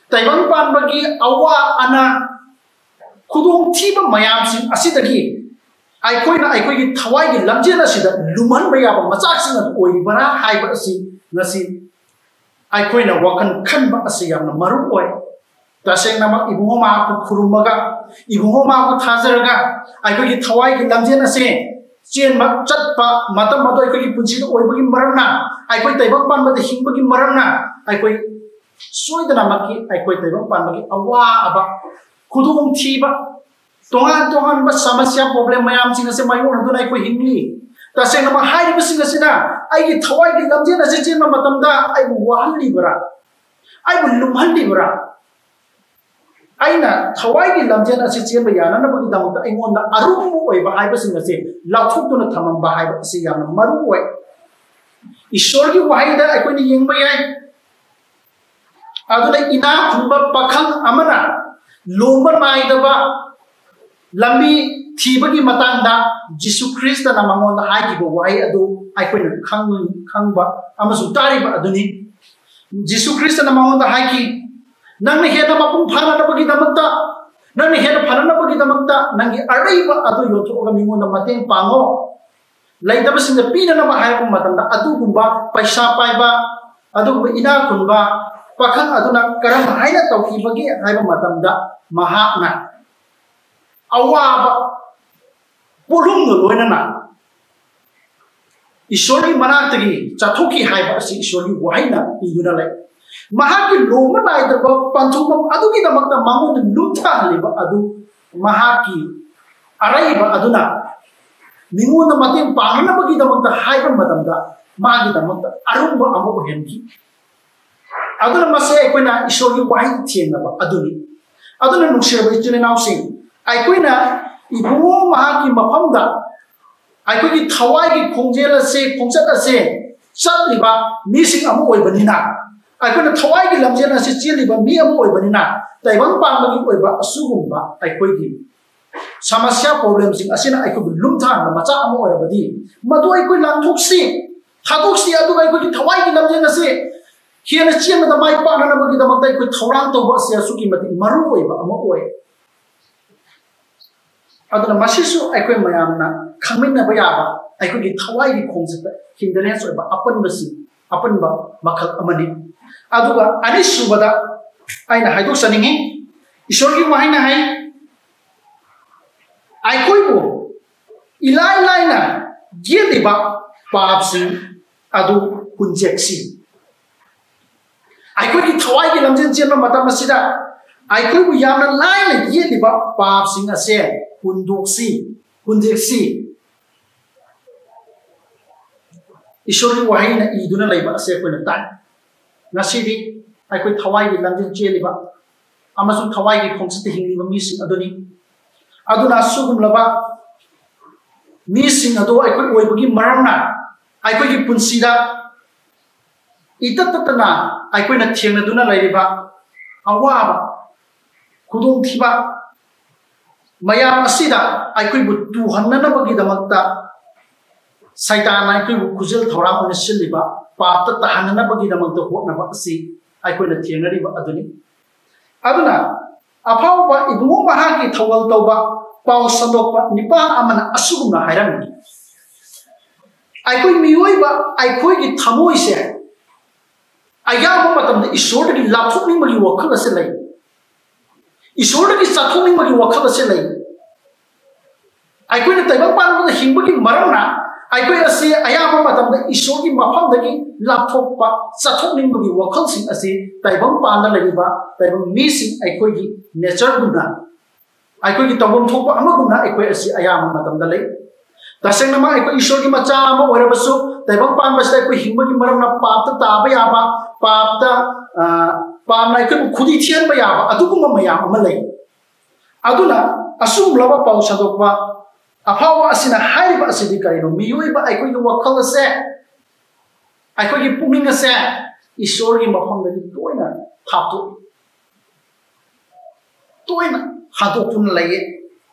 ꯇꯥꯏꯕꯪ ꯄꯥꯟꯕꯒꯤ ꯑꯋꯥ ꯑꯅꯥ, ꯈꯨꯗꯣꯡꯊꯤꯕ ꯃꯌꯥꯝꯁꯤꯡ ꯑꯁꯤꯗꯒꯤ ꯑꯩꯈꯣꯏꯅ ꯑꯩꯈꯣꯏꯒꯤ ꯊꯋꯥꯏꯒꯤ ꯂꯝꯖꯦꯜ ꯑꯁꯤꯗ ꯂꯨꯝꯍꯟꯕ ꯌꯥꯕ ꯃꯆꯥꯛꯁꯤꯡ ꯑꯗꯨ ꯑꯣꯏꯔꯤꯕꯔꯥ ꯍꯥꯏꯕ ꯑꯁꯤ ꯉꯁꯤ ꯑꯩꯈꯣꯏꯅ ꯋꯥꯈꯜ ꯈꯟꯕ ꯑꯁꯤ ꯌꯥꯝꯅ ꯃꯔꯨ ꯑꯣꯏ꯫ ꯇꯁꯦꯡꯅꯃꯛ ꯏꯕꯨꯡꯉꯣ ꯃꯍꯥꯛꯄꯨ ꯈꯨꯔꯨꯝꯃꯒ, ꯏꯕꯨꯡꯉꯣ ꯃꯍꯥꯛꯄꯨ ꯊꯥꯖꯔꯒ, ꯑꯩꯈꯣꯏꯒꯤ ꯊꯋꯥꯏꯒꯤ ꯂꯝꯖꯦꯜ ꯑꯁꯦ ꯆꯦꯟꯕ ꯆꯠꯄ ꯃꯇꯝ ꯑꯗꯨ ꯑꯩꯈꯣꯏꯒꯤ ꯄꯨꯟꯁꯤꯗ ꯑꯣꯏꯕꯒꯤ ꯃꯔꯝꯅ, ꯑꯩꯈꯣꯏ ꯇꯥꯏꯕꯪ ꯄꯥꯟꯕꯗ ꯍꯤꯡꯕꯒꯤ ꯃꯔꯝꯅ, ꯑꯩꯈꯣꯏ ꯁꯣꯏꯗꯅꯃꯛꯀꯤ ꯑꯩꯈꯣꯏ ꯇꯥꯏꯕꯪ ꯄꯥꯟꯕꯒꯤ ꯑꯋꯥꯕ, ꯈꯨꯗꯣꯡꯊꯤꯕ, ꯇꯣꯉꯥꯟ ꯇꯣꯉꯥꯟꯕ ꯁꯃꯁ꯭ꯌꯥ, problem ꯃꯌꯥꯝꯁꯤꯡ ꯑꯁꯦ ꯃꯥꯌꯣꯛꯅꯗꯨꯅ ꯑꯩꯈꯣꯏ ꯍꯤꯡꯂꯤ꯫ ꯇꯁꯦꯡꯅꯃꯛ ꯍꯥꯏꯔꯤꯕꯁꯤꯡ ꯑꯁꯤꯅ ꯑꯩꯒꯤ ꯊꯋꯥꯏꯒꯤ ꯂꯝꯖꯦꯜ ꯑꯁꯤ ꯆꯦꯟꯕ ꯃꯇꯝꯗ ꯑꯩꯕꯨ ꯋꯥꯍꯜꯂꯤꯕ꯭ꯔꯥ? ꯑꯩꯕꯨ ꯂꯨꯝꯍꯜꯂꯤꯕ꯭ꯔꯥ? ꯑꯩꯅ ꯊꯋꯥꯏꯒꯤ ꯂꯝꯖꯦꯜ ꯑꯁꯤ ꯆꯦꯟꯕ ꯌꯥꯅꯅꯕꯒꯤꯗꯃꯛꯇ ꯑꯩꯉꯣꯟꯗ ꯑꯔꯨꯝꯕ ꯑꯣꯏꯕ ꯍꯥꯏꯕꯁꯤꯡ ꯑꯁꯤ ꯂꯧꯊꯣꯛꯇꯨꯅ ꯊꯝꯃꯝꯕ ꯍꯥꯏꯕ ꯑꯁꯤ ꯌꯥꯝꯅ ꯃꯔꯨ ꯑꯣꯏ꯫ ꯏꯁꯣꯔꯒꯤ ꯋꯥꯍꯩꯗ ꯑꯩꯈꯣꯏꯅ ꯌꯦꯡꯕ ꯌꯥꯏ꯫ ꯑꯗꯨꯅ ꯏꯅꯥꯛ ꯈꯨꯟꯕ ꯄꯥꯈꯪ ꯑꯃꯅ ꯂꯨꯝꯕ ꯅꯥꯏꯗꯕ ꯂꯝꯕꯤ ꯊꯤꯕꯒꯤ ꯃꯇꯥꯡꯗ ꯖꯤꯁꯨ ꯈ꯭ꯔꯤꯁꯇꯅ ꯃꯉꯣꯟꯗ ꯍꯥꯏꯈꯤꯕ ꯋꯥꯍꯩ ꯑꯗꯨ ꯑꯩꯈꯣꯏꯅ ꯈꯪ-, ꯈꯪꯕ ꯑꯃꯁꯨꯡ ꯇꯥꯔꯤꯕ ꯑꯗꯨꯅꯤ꯫ ꯖꯤꯁꯨ ꯈ꯭ꯔꯤꯁꯇꯅ ꯃꯉꯣꯟꯗ ꯍꯥꯏꯈꯤ, "ꯅꯪꯅ ꯍꯦꯟꯅ ꯃꯄꯨꯡ ꯐꯥꯅꯅꯕꯒꯤꯗꯃꯛꯇ, ꯅꯪꯅ ꯍꯦꯟꯅ ꯐꯅꯅꯕꯒꯤꯗꯃꯛꯇ ꯅꯪꯒꯤ ꯑꯔꯩꯕ ꯑꯗꯨ ꯌꯣꯟꯊꯣꯛꯑꯒ ꯃꯤꯉꯣꯟꯗ ꯃꯇꯦꯡ ꯄꯥꯡꯉꯣ꯫ ꯂꯩꯇꯕꯁꯤꯡꯗ ꯄꯤꯅꯅꯕ" ꯍꯥꯏꯔꯛꯄ ꯃꯇꯝꯗ, ꯑꯗꯨꯒꯨꯝꯕ ꯄꯩꯁꯥ ꯄꯥꯏꯕ, ꯑꯗꯨꯒꯨꯝꯕ ꯏꯅꯥꯛ ꯈꯨꯟꯕ ꯄꯥꯈꯪ ꯑꯗꯨꯅ ꯀꯔꯝ ꯍꯥꯏꯅ ꯇꯧꯈꯤꯕꯒꯦ ꯍꯥꯏꯕ ꯃꯇꯝꯗ, ꯃꯍꯥꯛꯅ ꯑꯋꯥꯕ ꯄꯣꯠꯂꯨꯝꯒ ꯂꯣꯏꯅꯅ ꯏꯁꯣꯔꯒꯤ ꯃꯅꯥꯛꯇꯒꯤ ꯆꯠꯊꯣꯛꯈꯤ ꯍꯥꯏꯕ ꯑꯁꯤ ꯏꯁꯣꯔꯒꯤ ꯋꯥꯍꯩꯅ ꯏꯗꯨꯅ ꯂꯩ꯫ ꯃꯍꯥꯛꯀꯤ ꯂꯨꯝꯕ ꯅꯥꯏꯗ꯭ꯔꯕ ꯄꯟꯊꯨꯡꯐꯝ ꯑꯗꯨꯒꯤꯗꯃꯛꯇ ꯃꯉꯣꯟꯗ ꯂꯨꯝꯊꯍꯜꯂꯤꯕ ꯑꯗꯨ ꯃꯍꯥꯛꯀꯤ ꯑꯔꯩꯕ ꯑꯗꯨꯅ ꯃꯤꯉꯣꯟꯗ ꯃꯇꯦꯡ ꯄꯥꯡꯅꯅꯕꯒꯤꯗꯃꯛꯇ ꯍꯥꯏꯕ ꯃꯇꯝꯗ ꯃꯥꯒꯤꯗꯃꯛꯇ ꯑꯔꯨꯝꯕ ꯑꯃ ꯑꯣꯏꯍꯟꯈꯤ꯫ ꯑꯗꯨꯅ ꯃꯁꯦ ꯑꯩꯈꯣꯏꯅ ꯏꯁꯣꯔꯒꯤ ꯋꯥꯍꯩ ꯊꯦꯡꯅꯕ ꯑꯗꯨꯅꯤ꯫ ꯑꯗꯨꯅ ꯅꯨꯡꯁꯤꯔꯕ ꯏꯆꯤꯜ ꯏꯅꯥꯎꯁꯤꯡ, ꯑꯩꯈꯣꯏꯅ ꯏꯕꯨꯡꯉꯣ ꯃꯍꯥꯛꯀꯤ ꯃꯐꯝꯗ ꯑꯩꯈꯣꯏꯒꯤ ꯊꯋꯥꯏꯒꯤ ꯈꯣꯡꯖꯦꯜ ꯑꯁꯦ, ꯈꯣꯡꯆꯠ ꯑꯁꯦ ꯆꯠꯂꯤꯕ ꯃꯤꯁꯤꯡ ꯑꯃ ꯑꯣꯏꯕꯅꯤꯅ, ꯑꯩꯈꯣꯏꯅ ꯊꯋꯥꯏꯒꯤ ꯂꯝꯖꯦꯜ ꯑꯁꯤ ꯆꯦꯜꯂꯤꯕ ꯃꯤ ꯑꯃ ꯑꯣꯏꯕꯅꯤꯅ, ꯇꯥꯏꯕꯪ ꯄꯥꯟꯕꯒꯤ ꯑꯣꯏꯕ ꯑꯁꯤꯒꯨꯝꯕ ꯑꯩꯈꯣꯏꯒꯤ ꯁꯃꯁ꯭ꯌꯥ, problemꯁꯤꯡ ꯑꯁꯤꯅ ꯑꯩꯈꯣꯏꯕꯨ ꯂꯨꯝꯊꯍꯟꯕ ꯃꯆꯥꯛ ꯑꯃ ꯑꯣꯏꯔꯕꯗꯤ, ꯃꯗꯨ ꯑꯩꯈꯣꯏ ꯂꯥꯟꯊꯣꯛꯁꯤ, ꯊꯥꯗꯣꯛꯁꯤ, ꯑꯗꯨꯒ ꯑꯩꯈꯣꯏꯒꯤ ꯊꯋꯥꯏꯒꯤ ꯂꯝꯖꯦꯜ ꯑꯁꯤ ꯍꯦꯟꯅ ꯆꯦꯟꯕꯗ ꯃꯥꯏ ꯄꯥꯛꯅꯅꯕꯒꯤꯗꯃꯛꯇ ꯑꯩꯈꯣꯏ ꯊꯧꯔꯥꯡ ꯇꯧꯕ ꯑꯁꯤ ꯑꯁꯨꯛꯀꯤ ꯃꯇꯤꯛ ꯃꯔꯨ ꯑꯣꯏꯕ ꯑꯃ ꯑꯣꯏ꯫ ꯑꯗꯨꯅ ꯃꯁꯤꯁꯨ ꯑꯩꯈꯣꯏ ꯃꯌꯥꯝꯅ ꯈꯪꯃꯤꯟꯅꯕ ꯌꯥꯕ ꯑꯩꯈꯣꯏꯒꯤ ꯊꯋꯥꯏꯒꯤ ꯈꯣꯡꯆꯠꯇ hindrance ꯑꯣꯏꯕ ꯑꯄꯟꯕꯁꯤꯡ, ꯑꯄꯟꯕ ꯃꯈꯜ ꯑꯃꯅꯤ꯫ ꯑꯗꯨꯒ ꯑꯅꯤꯁꯨꯕꯗ ꯑꯩꯅ ꯍꯥꯏꯗꯣꯛꯆꯅꯤꯡꯉꯤ, ꯏꯁꯣꯔꯒꯤ ꯋꯥꯍꯩꯅ ꯍꯥꯏ, ꯑꯩꯈꯣꯏꯕꯨ ꯏꯂꯥꯏ ꯂꯥꯏꯅ ꯌꯦꯠꯂꯤꯕ ꯄꯥꯞꯁꯤꯡ ꯑꯗꯨ ꯍꯨꯟꯖꯦꯛꯁꯤ꯫ ꯑꯩꯈꯣꯏꯒꯤ ꯊꯋꯥꯏꯒꯤ ꯂꯝꯖꯦꯜ ꯆꯦꯟꯕ ꯃꯇꯝ ꯑꯁꯤꯗ ꯑꯩꯈꯣꯏꯕꯨ ꯌꯥꯝꯅ ꯂꯥꯏꯅ ꯌꯦꯠꯂꯤꯕ ꯄꯥꯞꯁꯤꯡ ꯑꯁꯦ ꯍꯨꯟꯗꯣꯛꯁꯤ, ꯍꯨꯟꯖꯦꯛꯁꯤ꯫ ꯏꯁꯣꯔꯒꯤ ꯋꯥꯍꯩꯅ ꯏꯗꯨꯅ ꯂꯩꯕ ꯑꯁꯦ ꯑꯩꯈꯣꯏꯅ ꯇꯥꯏ꯫ ꯉꯁꯤꯗꯤ ꯑꯩꯈꯣꯏ ꯊꯋꯥꯏꯒꯤ ꯂꯝꯖꯦꯜ ꯆꯦꯜꯂꯤꯕ ꯑꯃꯁꯨꯡ ꯊꯋꯥꯏꯒꯤ ꯈꯣꯡꯆꯠꯇ ꯍꯤꯡꯂꯤꯕ ꯃꯤꯁꯤꯡ ꯑꯗꯨꯅꯤ꯫ ꯑꯗꯨꯅ ꯑꯁꯤꯒꯨꯝꯂꯕ ꯃꯤꯁꯤꯡ ꯑꯗꯨ ꯑꯩꯈꯣꯏ ꯑꯣꯏꯕꯒꯤ ꯃꯔꯝꯅ ꯑꯩꯈꯣꯏꯒꯤ ꯄꯨꯟꯁꯤꯗ ꯏꯇꯠ ꯇꯠꯇꯅ ꯑꯩꯈꯣꯏꯅ ꯊꯦꯡꯅꯗꯨꯅ ꯂꯩꯔꯤꯕ ꯑꯋꯥꯕ, ꯈꯨꯗꯣꯡꯊꯤꯕ ꯃꯌꯥꯝ ꯑꯁꯤꯗ ꯑꯩꯈꯣꯏꯕꯨ ꯇꯨꯍꯟꯅꯅꯕꯒꯤꯗꯃꯛꯇ ꯁꯩꯇꯥꯟꯅ ꯑꯩꯈꯣꯏꯕꯨ ꯈꯨꯖꯤꯜ ꯊꯧꯔꯥꯡ ꯑꯣꯏꯅ ꯁꯤꯜꯂꯤꯕ ꯄꯥꯞꯇ ꯇꯥꯍꯟꯅꯅꯕꯒꯤꯗꯃꯛꯇ ꯍꯣꯠꯅꯕ ꯑꯁꯤ ꯑꯩꯈꯣꯏꯅ ꯊꯦꯡꯅꯔꯤꯕ ꯑꯗꯨꯅꯤ꯫ ꯑꯗꯨꯅ ꯑꯐꯥꯎꯕ ꯏꯕꯨꯡꯉꯣ ꯃꯍꯥꯛꯀꯤ ꯊꯧꯒꯜ ꯇꯧꯕ ꯄꯥꯎ ꯁꯟꯗꯣꯛꯄ ꯅꯤꯄꯥ ꯑꯃꯅ ꯑꯁꯤꯒꯨꯝꯅ ꯍꯥꯏꯔꯝꯃꯤ: ꯑꯩꯈꯣꯏ ꯃꯤꯑꯣꯏꯕ ꯑꯩꯈꯣꯏꯒꯤ ꯊꯃꯣꯏꯁꯦ ꯑꯌꯥꯝꯕ ꯃꯇꯝꯗ ꯏꯁꯣꯔꯗꯒꯤ ꯂꯥꯞꯊꯣꯛꯅꯤꯡꯕꯒꯤ ꯋꯥꯈꯜ ꯑꯁꯤ ꯂꯩ, ꯏꯁꯣꯔꯗꯒꯤ ꯆꯠꯊꯣꯛꯅꯤꯡꯕꯒꯤ ꯋꯥꯈꯜ ꯑꯁꯤ ꯂꯩ꯫ ꯑꯩꯈꯣꯏꯅ ꯇꯥꯏꯕꯪ ꯄꯥꯟꯕꯗ ꯍꯤꯡꯕꯒꯤ ꯃꯔꯝꯅ ꯑꯩꯈꯣꯏ ꯑꯁꯤ ꯑꯌꯥꯝꯕ ꯃꯇꯝꯗ ꯏꯁꯣꯔꯒꯤ ꯃꯐꯝꯗꯒꯤ ꯂꯥꯞꯊꯣꯛꯄ, ꯆꯠꯊꯣꯛꯅꯤꯡꯕꯒꯤ ꯋꯥꯈꯜꯁꯤꯡ ꯑꯁꯤ ꯇꯥꯏꯕꯪ ꯄꯥꯟꯗ ꯂꯩꯔꯤꯕ ꯇꯥꯏꯕꯪ ꯃꯤꯁꯤꯡ ꯑꯩꯈꯣꯏꯒꯤ ꯅꯦꯆꯔꯒꯨꯝꯅ, ꯑꯩꯈꯣꯏꯒꯤ ꯇꯧꯐꯝ ꯊꯣꯛꯄ ꯑꯃꯒꯨꯝꯅ ꯑꯩꯈꯣꯏ ꯑꯁꯤ ꯑꯌꯥꯝꯕ ꯃꯇꯝꯗ ꯂꯩ꯫ ꯇꯁꯦꯡꯅꯃꯛ ꯑꯩꯈꯣꯏ ꯏꯁꯣꯔꯒꯤ ꯃꯆꯥ ꯑꯃ ꯑꯣꯏꯔꯕꯁꯨ ꯇꯥꯏꯕꯪ ꯄꯥꯟꯕꯁꯤꯗ ꯑꯩꯈꯣꯏ ꯍꯤꯡꯕꯒꯤ ꯃꯔꯝꯅ ꯄꯥꯞꯇ ꯇꯥꯕ ꯌꯥꯕ, ꯄꯥꯞꯇ, ꯑ, ꯄꯥꯞꯅ ꯑꯩꯈꯣꯏꯕꯨ ꯈꯨꯗꯤ ꯊꯤꯍꯟꯕ ꯌꯥꯕ ꯑꯗꯨꯒꯨꯝꯕ ꯃꯌꯥꯝ ꯑꯃ ꯂꯩ꯫ ꯑꯗꯨꯅ ꯑꯁꯨꯝꯂꯕ ꯄꯥꯎ ꯁꯟꯗꯣꯛꯄ ꯑꯐꯥꯎꯕ ꯑꯁꯤꯅ ꯍꯥꯏꯔꯤꯕ ꯑꯁꯤꯗꯤ ꯀꯔꯤꯅꯣ? ꯃꯤꯑꯣꯏꯕ ꯑꯩꯈꯣꯏꯒꯤ ꯋꯥꯈꯜ ꯑꯁꯦ, ꯑꯩꯈꯣꯏꯒꯤ ꯄꯨꯛꯅꯤꯡ ꯑꯁꯦ ꯏꯁꯣꯔꯒꯤ ꯃꯐꯝꯗꯒꯤ ꯇꯣꯏꯅ ꯊꯥꯞꯇꯣꯛꯏ, ꯇꯣꯏꯅ ꯍꯥꯠꯇꯣꯛꯇꯨꯅ ꯂꯩꯌꯦ꯫